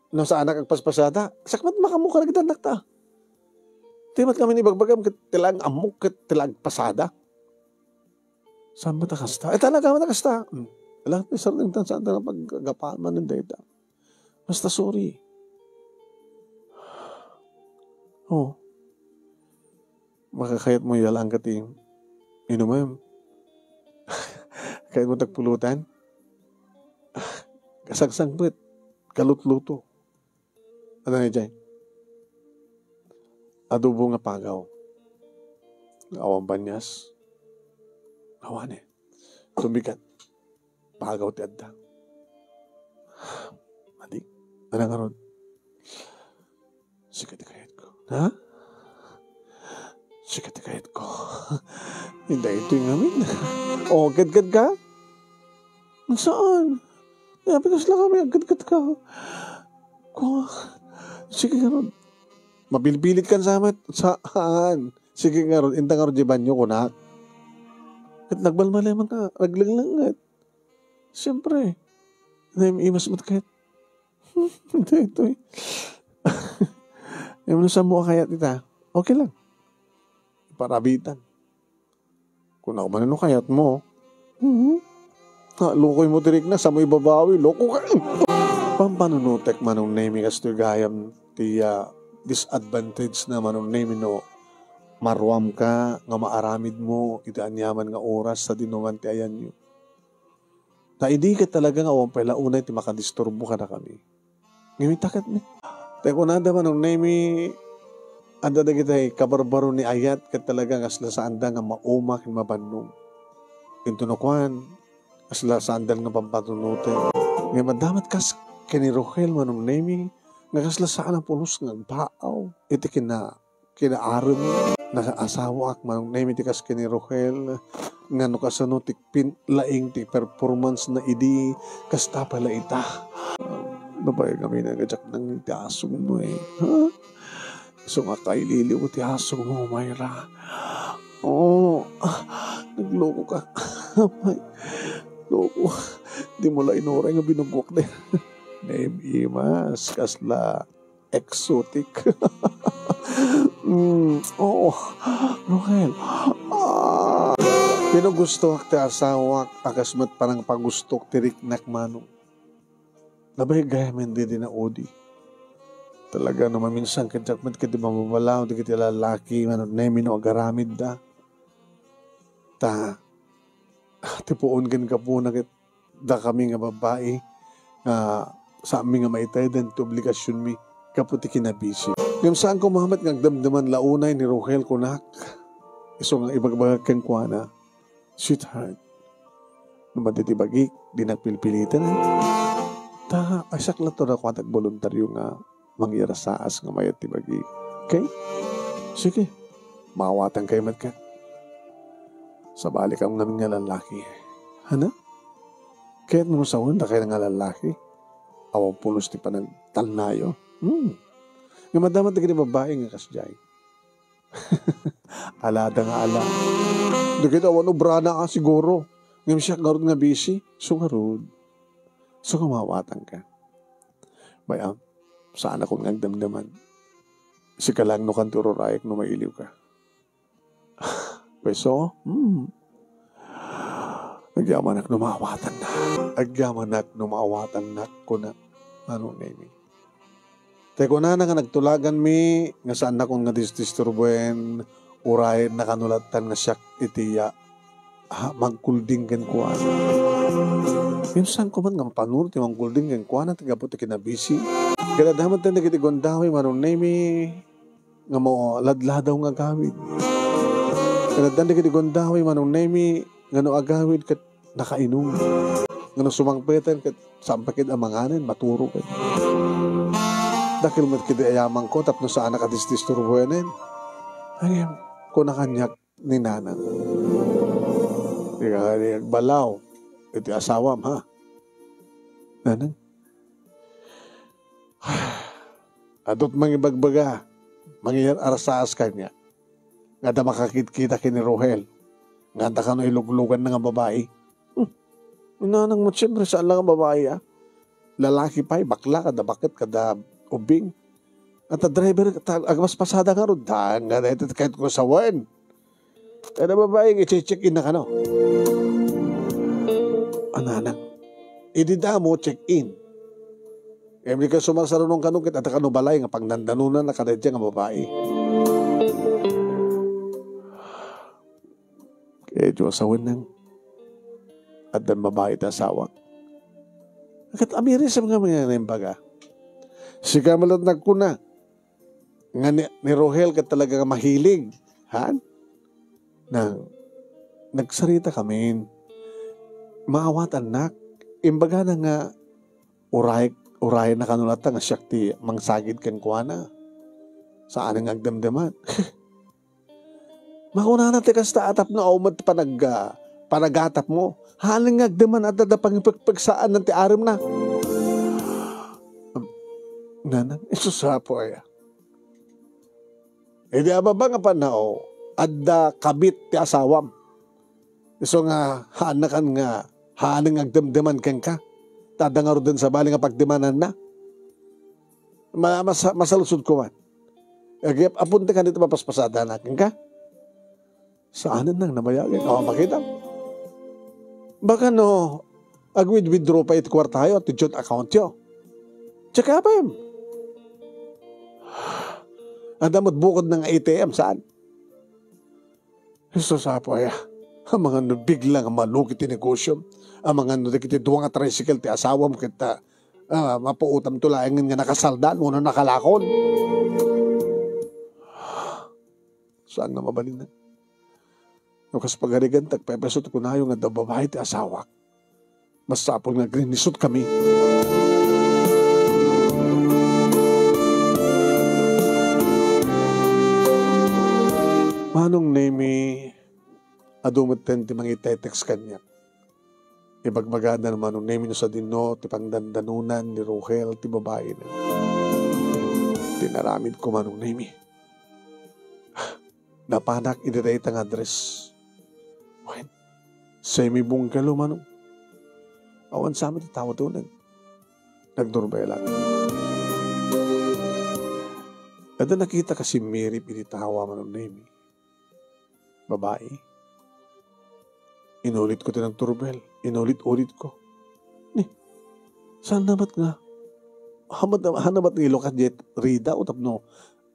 No saanak agpaspasada. Siak met makaammo kadagiti annakta. Ti met ngamin ibagbagam ket ti lang ammok ket ti lang pasada. Saan met a kasta? Eh, talaga met a kasta. Hmm. Lahat ni Sir Ningtan, saan ta nga paggapaman ng data? Basta sorry. Oh. Makakayat mo yalang ka ti inumem. Kayat mo tagpulutan? Kasagsangpet. Kalutluto. Ano na dyan? Adobo nga pagaw. Awan banyas. Awan eh. Tumigat. Pagaw ti adda. Adi. Ano nga ron? Sika ti kayat ko. Ha? Sika ti kayat ko. Hindi ito yung amin. Oh, gadgad ka? Saan? Sabi ko sila kami, aggadgad ka. Ko, sige nga ron. Mabilbilit kan sa amat. Saan? Sige nga ron. Inta nga ron di banyo ko na. At nagbalmali man ka. Naglanglangat. Siyempre. Naimas mo kahit. Ito, ito eh. Yung sa mo kaya tita. Okay lang. Parabitan. Kung ako man ano kayat mo. Mhm. Ha, lukoy mo tirik na, sa mo ibabawi, loko ka. Pampanunutek Manong Nemi kastoy gayam ti, ah, disadvantage na Manong Nemi no maruam ka nga maaramid mo iti aniaman nga oras sa dinuman ti ayanyo. Ta idi ket talaga nga awan pay la unay ti makadisturbo kadakami. Ngem ita ket ni. Ta kunada Manong Nemi, adda dagiti kabarbaro ni ayat ket talaga kasla saanda nga mauma ken mabannog. Intono kuan, kasla saanda nga pampanunoten. Ngem adda met kas ken ni Rohel Manong Nemi, nga kasla saan a pulos nga agbaaw iti kina-, kinaarem. Nakaasawaak Manong Nemi ti kas ken ni Rohel, nga no kasano ti pin-, laing ti performance na idi, kasta pay la ita. Napay kami na gajak nang ti asong mo eh. Ha? So nga kaililiw ti asong mo, Myra. Oo. Nagloko ka. May, Loko, dimo la inuray nga binuggoak da. Naimas, kasla exotic. Mm, oo. Rohel. Ah. Pinugustoak ti asawak, a kas met panangpagustok ti riknak, Manong. Nabay gayam didi na udi. Talaga no maminsan ket diak met ket di mababalaw dagiti lalaki, Manong Nemi, no agaramidda. Ta, ti puon ken gapuna ket dakami nga babbai nga saanmi nga maitaydan ti obligasionmi gapu ti kinabisi. Ngem saan koma met nga agdamdeman la unay ni Rohel kunak. Isu nga ibagbagak kenkuana, "Sweetheart, no madi ti bagik, dinak pilpiliten, eh. Ta, ay, siak latta dakuan ti agboluntario nga mangyarasaas nga mayat ti bagik. Okay? Sige, maawatankayo met ket. Sabali kam ngamin nga lalaki. Hana? Ket no sawen dakay nga lalaki, awan pulos ti panagtalnayo. Hmm. Nga madama dagiti babbai nga kasdiay." Alada nga ala. Dagiti awan obrana, a, siguro. Ngem siak ngarud nga busy. So ngarud. So nga maawatanka. Bay-am, saanakon nga agdamdeman. Sika lang no kanto ururayek no mailiwka. Pweso? Hmm. Agyamanak no maawatannak. Agyamanak no maawatannak, kuna Manong Nemi. Tay kunana nga nagtulaganmi nga saannakon nga disdisturbuen, uray nakano lattan nga siak iti ya-, ha, mangkulding kenkuana. Minsan ko man nga mapanur ti mangkulding kenkuana ti gapu ti kinabisi. Ket adda met dagiti gundaway, Manong Nemi, nga maladladaw nga agawid. Ket adda dagiti gundaway, Manong Nemi, nga no agawid ket nakainum. Nga no sumangpeten ket saan pay ket a manganen, maturo ket. Dakkel met ket di ayamangko tapno saanak a disdisturbuen. Ay, kuna kaniak ni Nanang. Di ka kadi agbalaw iti asawam, ha? Nanang? Adut mangibagbaga, mangiyar-arsaas kaniak. Nga adda makakitkita ken ni Rohel, nga adda kano ilugluganna nga babai. Hmm. Inanang mo, siyempre, saan lang nga babai, ah. Lalaki pay, bakla, kada baket, kada ubing. At a driver, ta-, agpaspasada ngarud, daan nga dayta ti kayatko sawen. Kada babai, i-check-in na kano. Ananang. Idi damo, check-in. Ngem di ka sumarsarunong kano ket adda kano balay nga pagdandanonanna kadaydiay nga babai. Ket diyo asawen nang addan babai ti asawak. Ket amirisem nga mga naimbag. Sika met laeng nagkuna nga ni, ni Rohel ket talaga nga mahilig. Han? Nang, nagsarita kamin. Maawatannak. Imbagana nga uray, urayna kano latta nga siak ti mangsagid kenkuana. Saan nga agdamdeman. Makunana ti kasta a tapno awan met ti panag-, ah, panagatapmo. Haan nga agdeman adda da pangipekpeksaan ti aremna. Nanang, isu sa apo aya. Idi ababa nga pannao, adda kabit ti asawam. Isu nga, haannakan nga, haan nga agdemdeman kenka. Ta adda ngaruden sabali nga pagdemananna. Ma-, mas-, masaludsodko man. Agayap, apunta ka dito, mapaspasadana kenka. Saanen nang nabayagen. O, makita. Baka no, agwid-withdraw pa iti kuartayo, ti joint account yo. Check up him. Adda met bukod nga A T M, saan? Jesus, apo aya. Amangan no bigla nga malukit ti negosyo. Amangan no dagiti dua nga tricycle ti asawam ket, ah, ah, mapautamto laengen nga nakasaldan wenno nakalakon. Saan nga mabalin? No kas pagarigan, tagpepeso ti kunayo nga adda babai ti asawak. Masapul nga agrinnisut kami. Manong Nemi, adu metten ti mangitetext kaniak. Ibagbagada ni Manong Nemi no sadino ti pangdandanonan ni Rohel ti babaina. Ti inaramidko, Manong Nemi. Napanak iti dayta nga address. Wen, semi-bungalow, Manong. Awan sa met ti tao ti uneg. Nagdurbelak. Adda nakita ka simmirip iti tawa, Manong Nemi. Babai. Inulitko ti nagdurbel. Inulit-ulitko. Ni, saan na met nga? Hamat, hamat nga ilukat diay ridaw tapno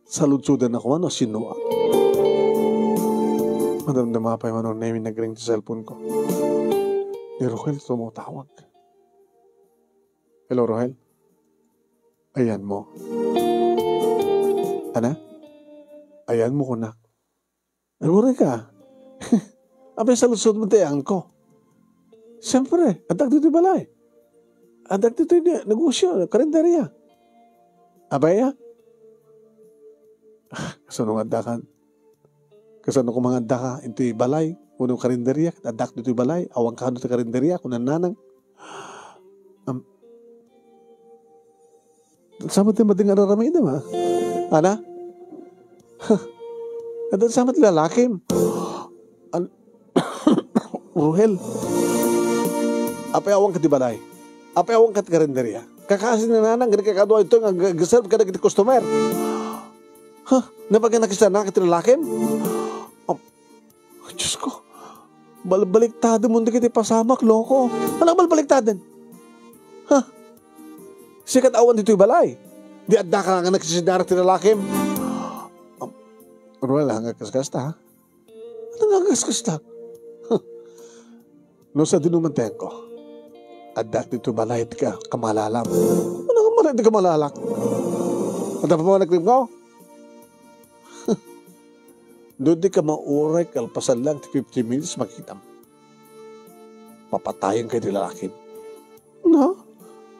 saludsodannak koma no sinnoak. Madamdama pay, Manong Nemi, nagring ti cellphone ko. Ni Rohel ti tumawag. Hello, Rohel? Ayanmo. Ana? Ayanmo, kunak. Aguray ka. Apay, saludsodmo ti ayanko. Siyempre, addak ditoy balay. Addak ditoy ne-, negosyo, karinderya. Apay, a? Ah, kasano nga addakan? Kasano koma nga addaka iti balay? Wenno karinderya, addak ditoy balay. Awan kano ti karinderya, kunan nanang. Am-, Saan met ti madi nga ar-aramidem, ha? Ana? Adda saan met lalakim? An-, Ruhel. Apay awan ka ti balay? Apay awan ka ti karinderya? Kakasi ni nanang, gani kakadua ito nga ag-, agserve kadagiti customer. Ha? Napaganakis na ka ti lalakim? Am-, Ay, Diyos ko. Balbaliktaden mo dagiti pasamak, loko. Ano balbaliktaden? Ha? Sika ti awan ditoy balay. Di adda ka nga nagsisidarak ti lalakim. Am, Ruel, nga kaskasta, ha? Ano nga kaskasta? Huh. No sadino man ti ayanko, addak ditoy balay ti ka-, kamalalam. Ano nga balay ti kamalala? Adda pa man nagrimngaw? No di ka mauray, kalpasan lang ti fifteen minutes, makitam. Papatayen ka ti lalakim. No?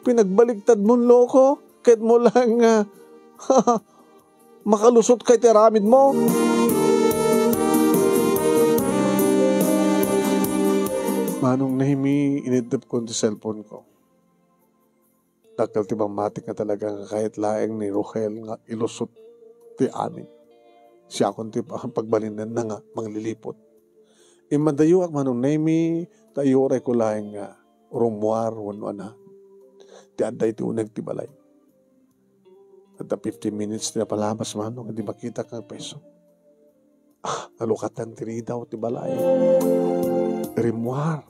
Pinagbaliktad mo, loko. Ket mo lang nga, makalusot ka iti aramid mo. Manong Nemi, iniddep ko ti cellphone ko. Dakkel ti mammatik nga talaga nga kayat laeng ni Rohel nga ilusot ti amin. Siakon ti pa-, pagbalinenna nga mangliliput. Immadayoak, Manong Nemi, ta ayuray ko laeng nga rummuar wenno ana ti adda iti uneg ti balay. Adda fifteen minutes ti napalabas, Manong, idi makitak nga agpayso. Ah, nalukatan ti ridaw ti balay. Rimmuar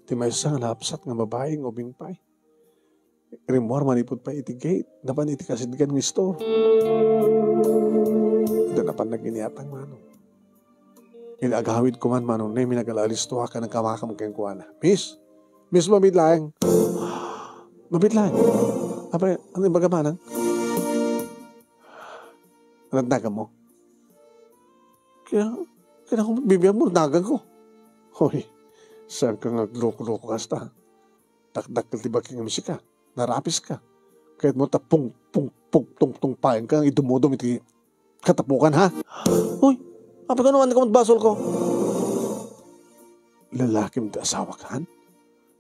ti maysa nga naapsat nga babai nga ubing pay. Rimmuar manipud pay iti gate, napan iti kasidgan nga istor. Adda napan naginiatang, Manong. Iti agawidko man, Manong Nemi, nagalaalistoak ken nagkamakam kenkuana. Miss! Miss, mabiit laeng. Mabiit laeng. Apay, ano ibaga, Manang? Ano adda mo? Kaya, kaya kung bibiyan mo, nagan ko. Hoy, saan ka nga agloko-loko kasta? Dakdakkel ti baki nga misika. Narapis ka. Kayat mo ta pung, pung, pung, tung, tung, paen ka, idumudum iti katapukan, ha? Uy, apay kano, ano ka basol ko? Lalakim ti asawak, han?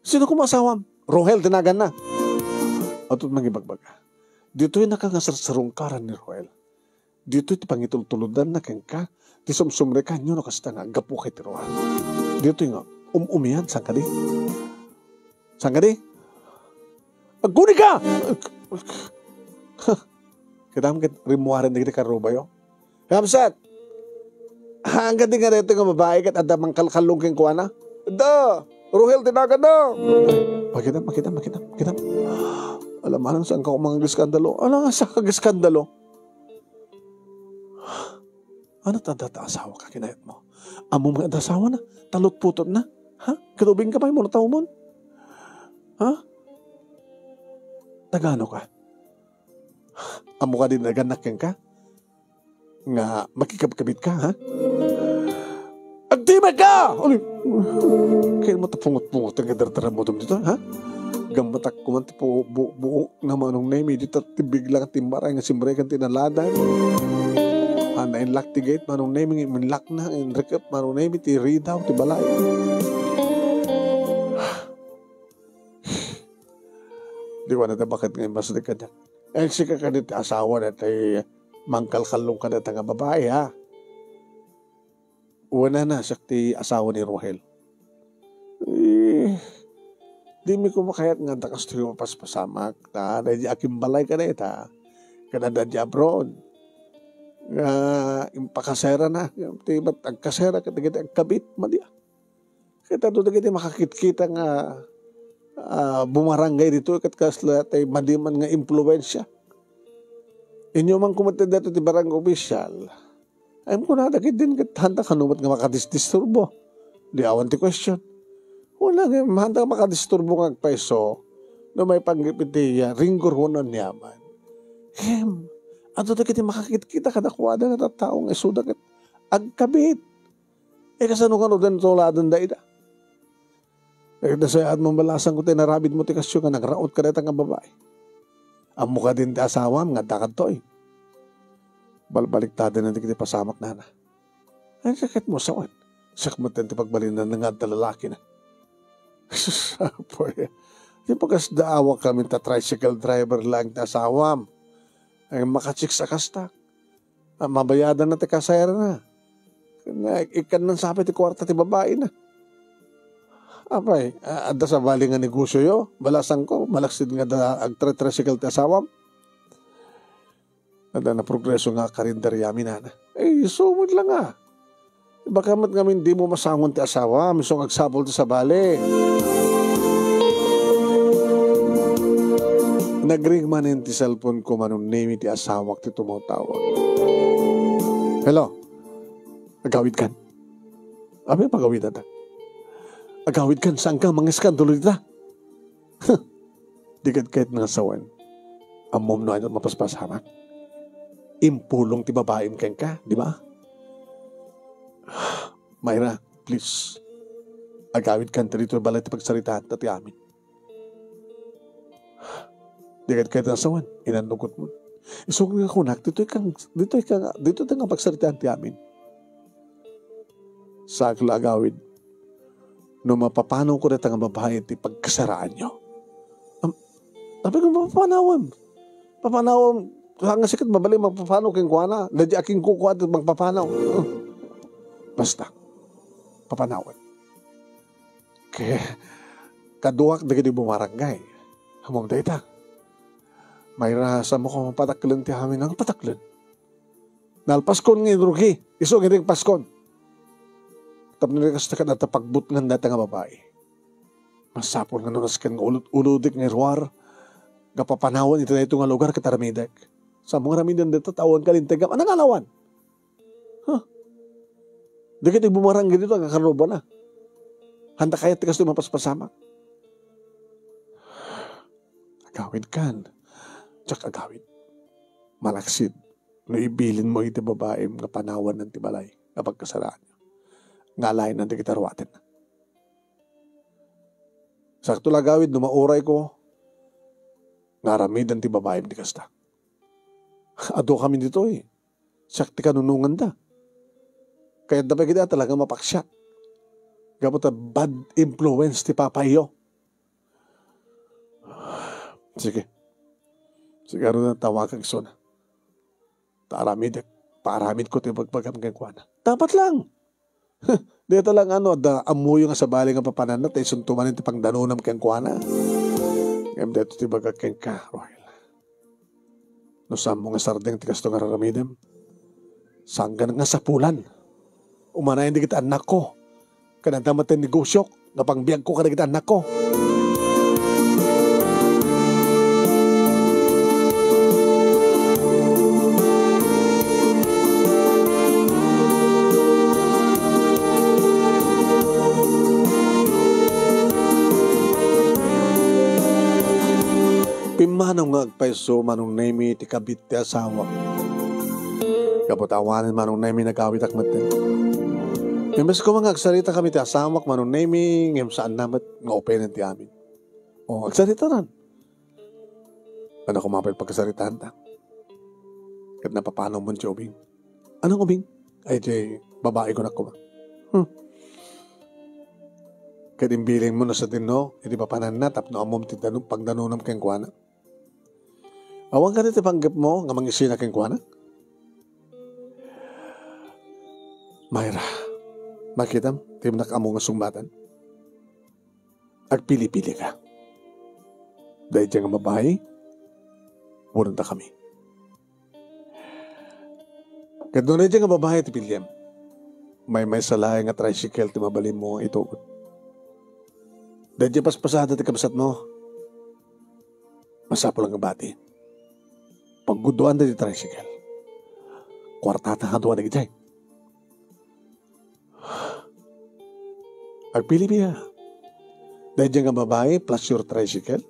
Sino koma asawam? Rohel ti naganna. Atot mangibagbaga. Ditoy naka nga sarsarungkaran ni Rohel. Ditoy ti pangitultulodanna kenka, ti sumsumrekanyo no kasta nga aggapuka iti ruar. Ditoy nga um-umian, saan kadi? Saan kadi? Agkuni ka! Kitam ket rimmuaren dagiti karrubayo. Kamsat! Hanggan di nga daytoy nga babai ket adda mangkalkallong kenkuana? Adda! Rohel ti naganna! Makitam, makitam, makitam, makitam. Alam, alam, saan ka koma nga ageskandalo? Alam nga, saan ka ageskandalo? Ano ta adda ta asawa ka kinayat mo? Ammom nga adda asawa na? Talutputot na? Ha? Ket ubing ka pay mo natawmon? Ha? Taga ano ka? Ammo kadi nagannak kenka? Nga makikabkabit ka, ha? Agdimay ka! Ano? Kaya mo ta pungot-pungot nga dardaramudom dito, ha? Gammatak kuman ti pu-, bu-, buok na Manong Nemi, dita ti bigla nga timmaray nga simrekan ti naladan. Ah, nainlak ti gate, Manong Nemi, nga minlak na, inrekep, Manong Nemi, ti ridaw, ti balay. Di ko na ta bakit nga imaslik kaniak. Eh, sika kadi ti asawa na ti mangkalkallong kadata nga babai, ha? Wen a, siak ti asawa ni Rohel. Eh, Dimi koma kayat nga adda kastoy nga mapaspasamak, ta daydi akimbalay kadayta, ket adda diay abroad. Nga impakaserana, ti bat agkasera ket dagiti agkabit, madi. Ket adu dagiti makakitkita nga, ah, bumaranggay ditoy ket kasla tay madi man nga impluensia. Inyo man koma ti daytoy ti barangay official. Ay, kunada ketdin ket handa kano met nga makadisdisturbo. Di awan ti question. Wala nga, handa nga makadisturbo nga agpayso no maipanggep iti, ah, ringgor wenno aniaman. Ngem, adu dagiti makakitkita kadakuada nga tattao nga isuda ket agkabit. Eh, kasano kano den tuladen da ida? Eh, nasayaat mo, balasangko ti inaramidmo ti kastoy nga nagraot kadayta nga babai. Ammo kadin ti asawam nga adda kadtoy. Balbaliktaden dagiti pasamak, nana. Ay, sakit mo, sawen. Siak met ti pagbalinanna nga adda lalakina. Sus, apoy. Di ba kasdaawak kami ta tricycle driver lang ti asawam? Ay, makachicks a kasta. Ah, mabayadanna ti kasayarna. Nga, ikkannan sapay ti kuarta ti babaina. Apay, ah, adda sabali nga negosioyo? Balasangko, malaksid nga da agtritricycle ti asawam. Adda na progreso nga karinderya mi, nana. Eh, isu met lang, ah. Baka met ngamin dimo masangon ti asawam, isu nga agsapul ti sabali. Nagring manen ti cellphone ko, Manong Nemi, ti asawak ti tumawtawag. Hello? Agawidkan? Apay pagawidanta? Agawidkan, saanka mangiskandalo dita? Di ket kayatna nga sawen. Ammom no ania ti mapaspasamak? Impulong ti babaim kenka, di ba? Myra, please. Agawidkan ta ditoy balay ti pagsaritaanta ti amin. Di ket kayatna nga sawen, inannukotmo. Isu nga kunak, ditoy kang, ditoy kang, ditoy ta nga pagsaritaan ti amin. Sakla agawid, no mapapanawko dayta nga babai ti pagkasaraanyo. Am-, apay nga mapapanawem? Papanawem, saan nga sikat mabalin mapapanaw kenkuana? Daydi a kenkuana ti magpapanaw. Basta, papanawem. Ke-, kaduak dagiti bumaranggay. Ammom dayta. Myra, saanmo koma pataklen ti amin. Ania nga pataklen? Nalpaskon nga inrugi, isu nga iring paskon. Tapno di kasta, ket adda pagbutngan dayta nga babai. Masapul nga no nasken nga ulod-ulodek nga iruar nga papanawen iti daytoy nga lugar ket aramidek. Saanmo nga aramiden dayta ta awan kalinteg. Ania nga alawan? Huh? Dagiti bumaranggay ditoy, agkakarrubana. Handa kayat ti kastoy mapaspasamak? Agawidkan. Diak agawid. Malaksid no ibilinmo iti babaim nga panawanna ti balay nga pagkasaraanyo. Nga alaenna dagiti aruatenna. Sakto la agawid no maurayko nga aramiden ti babaim ti kasta. Adu kami ditoy. Siak ti kanunonganda. Kayatda pay ketdi a talaga mapaksiat. Gapu ta bad influence ti papayyo. Sige. Sige, adu, tawagak isuna. Ta aramidek, paaramidko ti ibagbagam kenkuana. Dapat lang. Dayta lang, ano, adda ammoyo nga sabali nga papananna, ta isunto manen ti pangdanonam kenkuana. Ngem daytoy ti ibagak kenka, Roel. No saanmo nga sardeng ti kastoy nga ar-aramidem, saanka nga sapulan. Umanayen dagiti annakko, ken adda met ti negosiok nga pangbiagko kadagiti annakko. Pimmanaw nga agpayso, Manong Nemi, ti kabit ti asawak. Gapu ta awanen, Manong Nemi, nagawidak metten. Imbes koma nga agsaritakami ti asawak, Manong Nemi, ngem saanna met nga upenen ti amin. O, agsaritaran. Ania koma pay pagkasaritaanta? Ket napapanawmon ti ubing. Ania nga ubing? Ay, ti babai, kunak koma. Hmm. Ket imbilingmo no sadino iti papananna tapno ammom ti danu-, pagdanonam kenkuana. Awan kadi ti panggepmo nga mangisina kenkuana? Myra, makitam, dimnak ammo nga sungbatan. Agpili-pili ka. Daydiay nga babai, wenno dakami. Ket no daydiay nga babai ti piliem, maymaysa laeng nga tricycle ti mabalinmo nga itugot. Daydiay paspasada ti kabsatmo, masapul nga bati. Paggudoan daydiay tricycle. Kuartata nga dua dagitoy. Agpili biya. Daydiay nga babai plus your tricycle.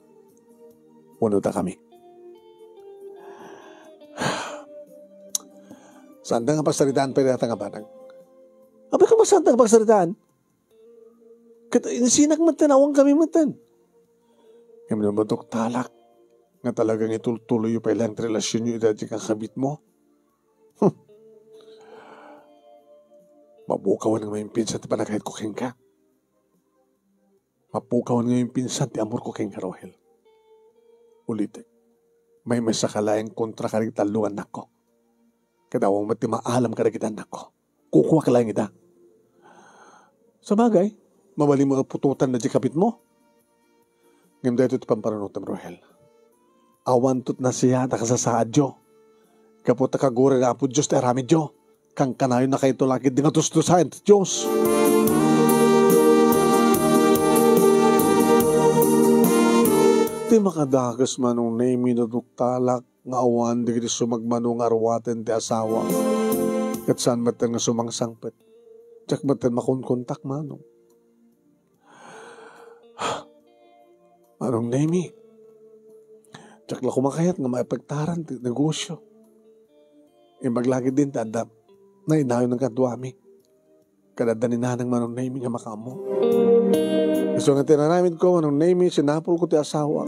Wenno dakami. Saanda nga pagsaritaan pay dayta nga banag. Apay, koma saanda nga pagsaritaan? Ket insinak metten, awankami metten. Ngem no maduktalak nga talagang itultuloyyo pay laeng ti relasionyo iti daydiay nga kabitmo, hmm, mapukawen nga maimpinsan ti panagayatko kenka. Mapukawen nga maimpinsan ti amorko kenka, Rohel. Ulitek, maymaysaka laeng kontra kadagiti tallo nga annakko. Ket awan met ti maalam kadagiti annakko. Kukuak laeng ida. Sabagay, mabalinmo a putotan daydiay kabitmo. Ngem daytoy ti pampanunotem, Rohel. Awanto ti nasiat a kasasaadyo. Gapu ta kaguray ni Apo Dios ti aramidyo. Kankanayonnakayto la ketdi nga dusdusaen ti Dios. Ti makadakes, Manong Nemi, no duktalak nga awan dagiti sumagmamano nga arwaten ti asawa. Ket saan metten nga sumangsangpet. Diak metten makunkontak, Manong. Manong Nemi, diak la koma kayat nga maapektaran ti negosio. Imbag la ketdin ti adda nainayon nga kaduami. Ket adda ni Nanang, Manong Nemi, nga makaammo. Isu nga ti inaramidko, Manong Nemi, sinapulko ti asawa.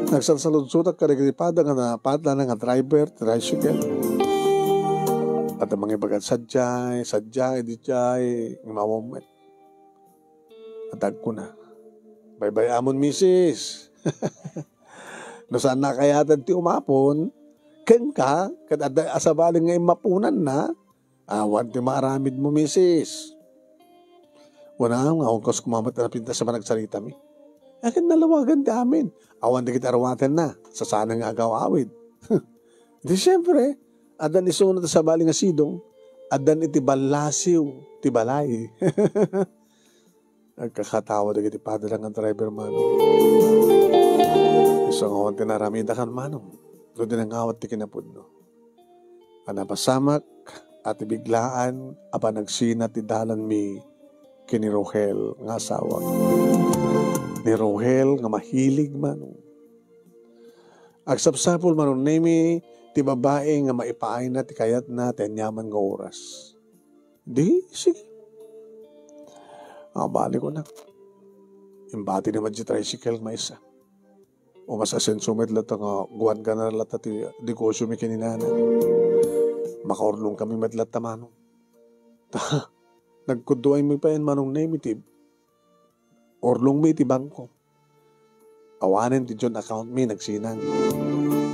Nagsalsaludsodak kadagiti pada nga napadana nga driver ti tricycle. Adda mangibagad sadiay, sadiay, daydiay, ngem awan met. Adda agkuna, "Baybay-amon, misis. No saanna a kayaten ti umapon kenka, ket adda a sabali nga immaponanna, awan ti maaramidmo, misis." Kunam nga awan kas kumamat a napintas a panagsaritami. Akin nalawagan ti amin. Awan dagiti arwatenna, sasaanen nga agaw-awid. Di siempre, addan isuna ti sabali nga sidong, addan iti ballasiw ti balay. Agkakatawa dagiti padana nga driver, Manong. Isu nga awan ti naaramidakan, Manong, no di nangawat ti kinapudno. A napasamak a ti biglaan a panagsina ti dalanmi ken ni Rohel nga asawak. Ni Rohel nga mahilig, Manong. Agsapsapul, Manong Nemi, ti babai nga maipaayna ti kayatna ti aniaman nga oras. Di, sige. Abali ko na. Imbati ni Madji tricycle maysa. O mas asenso met latta nga guan ka na latta ti negosyo mi ken ni Nanang. Makaurlong kami met latta, Manong. Ta, nagkudduay mi payen, Manong Nemi, ti urlong mi iti bangko. Awanen ti joint account mi nagsinang.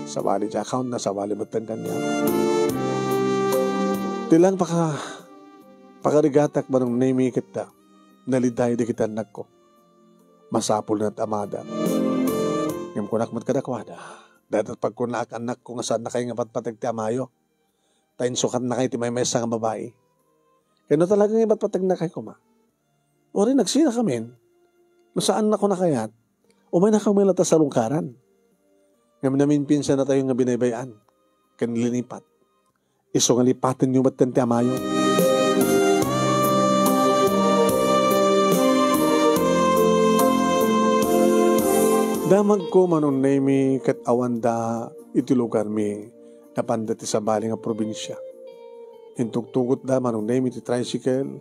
Sabali ti account na, sabali met ti kaniak. Ti lang paka-, pakarigatak, Manong Nemi, ket ta, naliday dagiti annakko. Masapul nga amada. Ngem kunak met kadakuada, dayta pagkunaak annakko nga saannakayo nga patpateg ti amayo. Ta insukatnakayo ti maymaysa nga babai. Ken no talaga nga ipatpategnakayo koma, uray nagsinakamin. No saannakayo a kayat, umaynakayo met latta salungkaran. Ngem namimpinsan natayo nga binaybay-an ken linipat. Isu nga lipatenyo metten ti amayo. Damagko, Manong Nemi, ket awanda iti lugarmi, napanda ti sabali nga probinsia. Intugtugotda, Manong Nemi, ti tricycle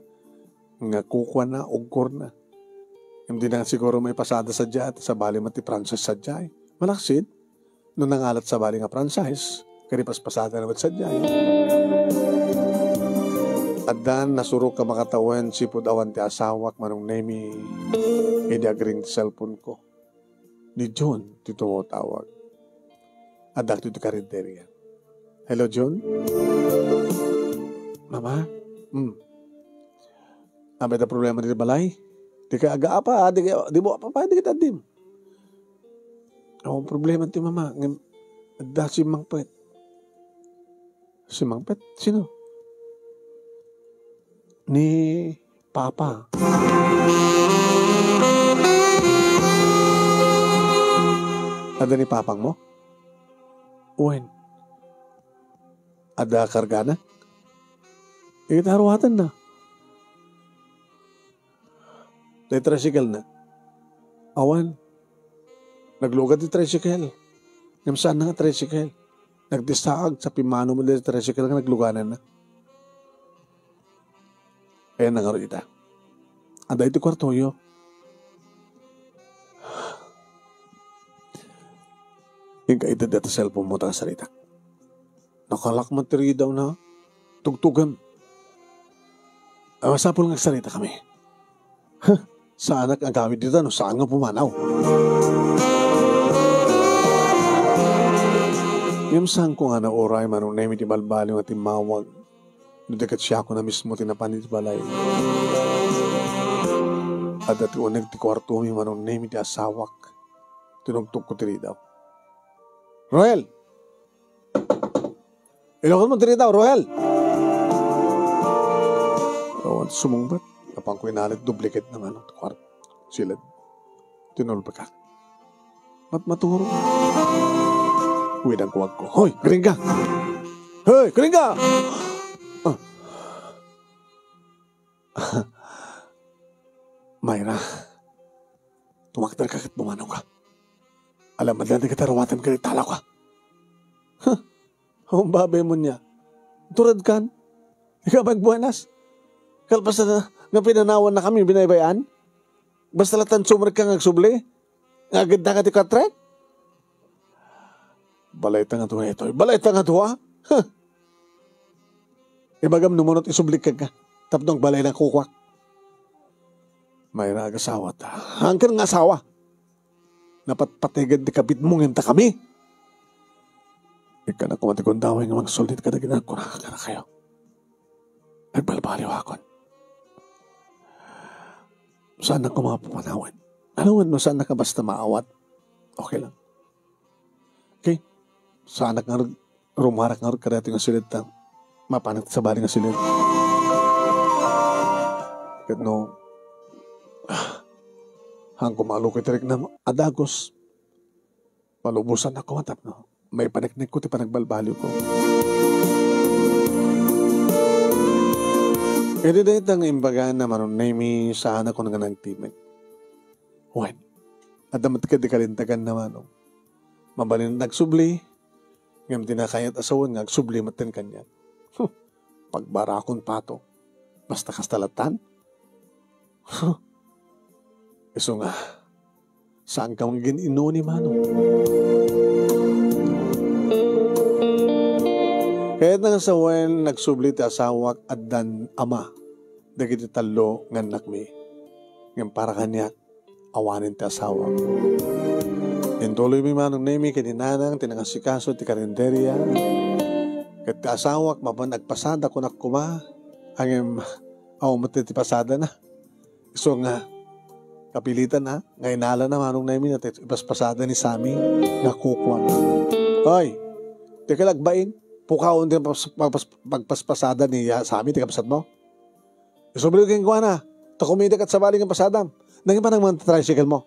nga kukuana, ugkorna. Ngem dina siguro maipasada sadiay, ta sabali met ti franchise sadiay. Malaksid, no nangalat sabali nga franchise, ket ipaspasada na met sadiay. Addan nasurok a makatawen sipud awan ti asawak, Manong Nemi, idi agring ti cellphone ko. Ni Jun ti tumatawag. Adda ditoy karinderya. Hello, Jun? Mama? Hmm. Apay ti problema ditoy balay? Di ka agaapa, di ka, di mo apa, di ka tadim. Awan problema ti mama, ngem adda simmangpet. Simmangpet? Sino? Ni Papa. Adda ni Papang mo? Wen. Adda kargana? Ita aruatenna. Dayta tricycle na. Awan. Nagluga ti tricycle. Ngem saan na nga tricycle. Nagdistaag sa pimmano met dayta tricycle nga naglugananna. Ayan na ngarud ita. Adda iti kuartoyo. Inka ita dayta cellphone mo ta kasaritak. Nakalak man ti ridaw na. Tugtugem. Ay, masapul nga agsarita kami. Huh, saanak agawid dita no saan nga pumanaw. Ngem saanko nga nauray, Manong Nemi, ti balbaliw nga timmawag. No di ket siak a mismo ti napan iti balay. Adda ti uneg ti kuartomi, Manong Nemi, ti asawak. Tinugtogko ti ridaw. Roel! Ilokon mo diri daw, Roel! Awan sumungbat. Napanko inalit, duplicate ng ano, kuart-, silid. Tinulbekak. Matmaturo. Uwi ng kuwag ko. Hoy, gringa! Hoy, gringa! Ah. Myra, tumakder ka ket pumanaw ka. Alam, madlan di kita rawatan ka, talaw ka. Huh? Ang babe mo niya. Turad kan? Ikaw magbuenas? Kalpas na nga pinanawan na kami, binaybayan? Basta latan sumrek ka nga agsubli? Nga agad na ka ti katre? Balay ta nga tuwa ito. Balay ta nga tuwa? Huh! Ibagam no munot isublik ka nga. Tapno agbalay na kukwak. Mayra, agasawa ta. Angkan nga asawa. Napatpatigan ti kabit mo ngem ta kami. Ikkan a koma ti gundaway nga mangsulit kada ginagkuna ka kayo. Agbalbaliw akon. Saan na koma pumanawan? Ano no saan na ka basta maawat? Okay lang. Okay? Saanak nga rug-, rumarak nga rug kadati nga silid ta. Mapanak sabali nga silid. Ket no, ah, hangko malukoy ti riknam a dagus. Malubosan ako matapno. Maipaneknek ko ti panagbalbaliw ko. Iti dayta nga imbaga na Manong Nemi, saan ako nga nagtimek. Wen, adda met ket di kalintegan na Manong. Mabalin nagsubli, ngem di na kayat a sawen nga agsubli metten kaniak. Huh, pagbarakon pato. Basta kasta latan? Huh. Isu nga, saan ka manggin-inuni, Manong? Kayat nga sawen, nagsubli ti asawak, addan ama, dagiti tallo nga annakmi. Ngem para kaniak, awanen ti asawa. Intuloymi Manong Nemi ken ni Nanang ti nangasikaso ti karinderia. Ket ti asawak mapan agpasada kunak koma, ngem awan met ti pasadana. Isu nga, kapilitan a, nga inalana Manong Nemi na ti ipaspasada ni Sami nga kukuan. Hoy, ti kalagbain, pukawen ti pas-, pagpas-, pagpaspasada ni, ah, Sami, ti kabsat mo. Isubli kenkuana, ta kumida ket sabali nga pasadam. Nangipanang man ti tricycle mo.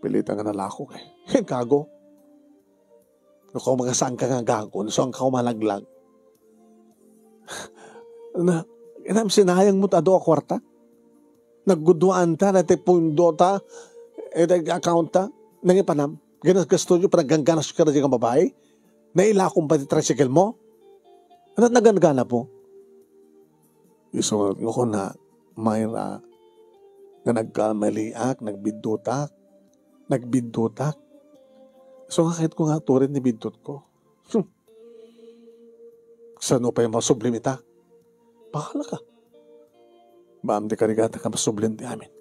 Pilita nga nalako kay. Gago. No, kung makasaan ka nga gago, no, saan ka kumalaglag. Na, inam sinayang mo ta adu a kwarta? Nagguduan ta, na ti pundo ta, eh, account ta, nangipanam. Ganas gasto nyo, panagangganas ka na dyan nga babae. Nailakong pa ti tricycle mo? Ano nagangana po? Isu nga kuna, Myra, nga nagkamaliak, nagbiddutak, nagbiddutak. Isu nga kahit ko nga turin ni biddut ko. Hmm. Sano pay masublim ita? Bahala ka. Baam di karigata ka masublim ti amin.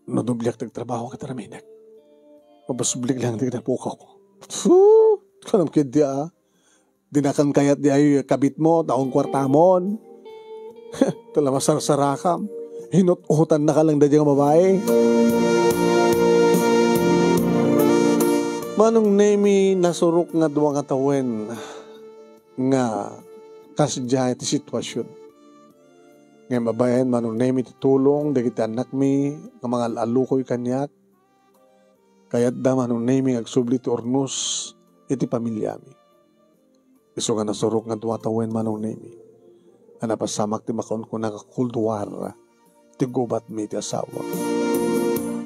No dubliak ti agtrabaho ket raminek. Mapasublik lang ti kinapukaw ko. Puh! Kanam ket di, ah. Dinakan kayat di ay kabit mo, taong kwartamon. Tala masarsarakam. Hinut-utan na ka lang da diyang babae. Manong Nemi, nasurok nga dua nga tawen nga kasdiay ti situasion. Ngem babaen, Manong Nemi, ti tulong dagiti annakmi nga mangal-alukoy kaniak, kayatda, Manong Nemi, nga agsubli ti urnos iti pamiliami. Isu nga nasurok nga dua tawen, Manong Nemi, a napasamak ti makaunkuna nga Cold War ti gubatmi ti asawa.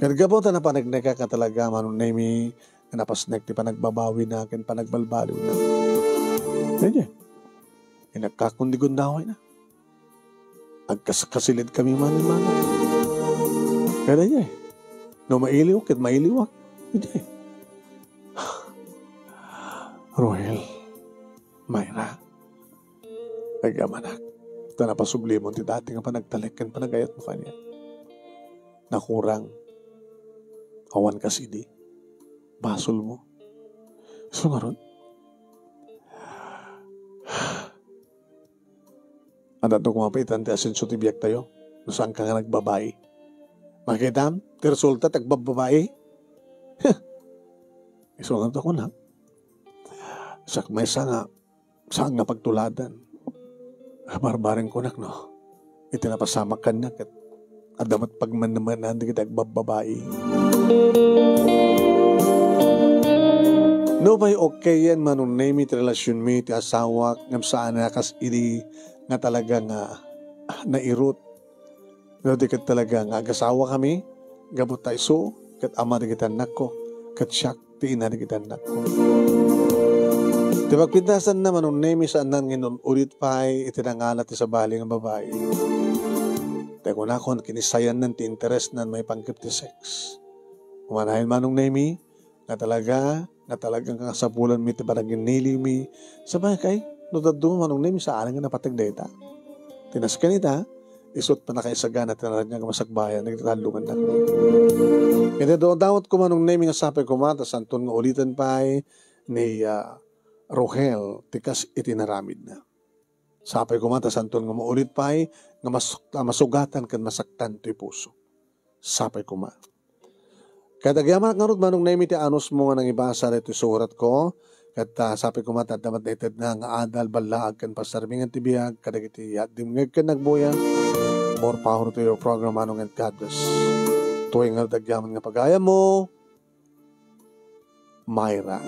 Ket gapu ta napaneknekak nga talaga, Manong Nemi, nga napasnek ti panagbabawina ken panagbalbaliwna. Daydiay, inakkakon ti gundawayna. Agkaskasilid kami man, man. Kaya daydiay, no mailiw, ket mailiwak. Daydiay. Rohel, Myra, agyamanak, ta napasublimon ti dati nga panagtalek ken panagayatmo kaniak. Nakurang, awan kas idi. Basolmo. Isu ngarud, adda koma paitan ti asenso ti biagtayo no saanka nga nagbabai. Makitam, ti resulta ti agbabbabai. Isu ngarud a kunak, siak maysa nga saan nga pagtuladan. Barbareng kunak, no? Iti napasamak kaniak ket adda met pagmenmenan dagiti agbabbabai. Nupay okkayen, Manong Nemi, ti relasionmi ti asawak, ngem saan a kas idi nga talaga nga nairut. No di ket talaga nga agasawakami, gapu ta isu ket ama dagiti annakko, ket siak ti ina dagiti annakko. Ti pagpintasanna, Manong Nemi, saanna nga inul-ulit pay iti nangala ti sabali nga babai. Ta kunakon, kinisayannan ti interesnan maipanggep ti sex. Umanayon, Manong Nemi, nga talaga, nga talaga nga kasapulanmi ti panaginiliwmi. Sabagay, no dadduma, Manong Nemi, saan nga napateg dayta. Ti nasken ita, isut pannakaisagana ti naraniag a masakbayan dagiti talloganna. Ket dawdawatko, Manong Nemi, nga sapay koma ta santon nga uliten pay ni, ah, Rohel ti kas iti naramidna. Sapay koma ta santon nga maulit pay nga mas-, a masugatan ken masaktan toy puso. Sapay koma. Ket agyamanak ngarud, Manong Nemi, ti anusmo nga nangibasa daytoy suratko. Ket, ah, sapay koma ta adda met naitedna nga adal, ballaag, ken pasarmingan ti biag kadagiti yaddim nga agkan nagbuya. More power to your program, Manong, and God bless. Tuwing nga agyaman nga pagayammo, Myra.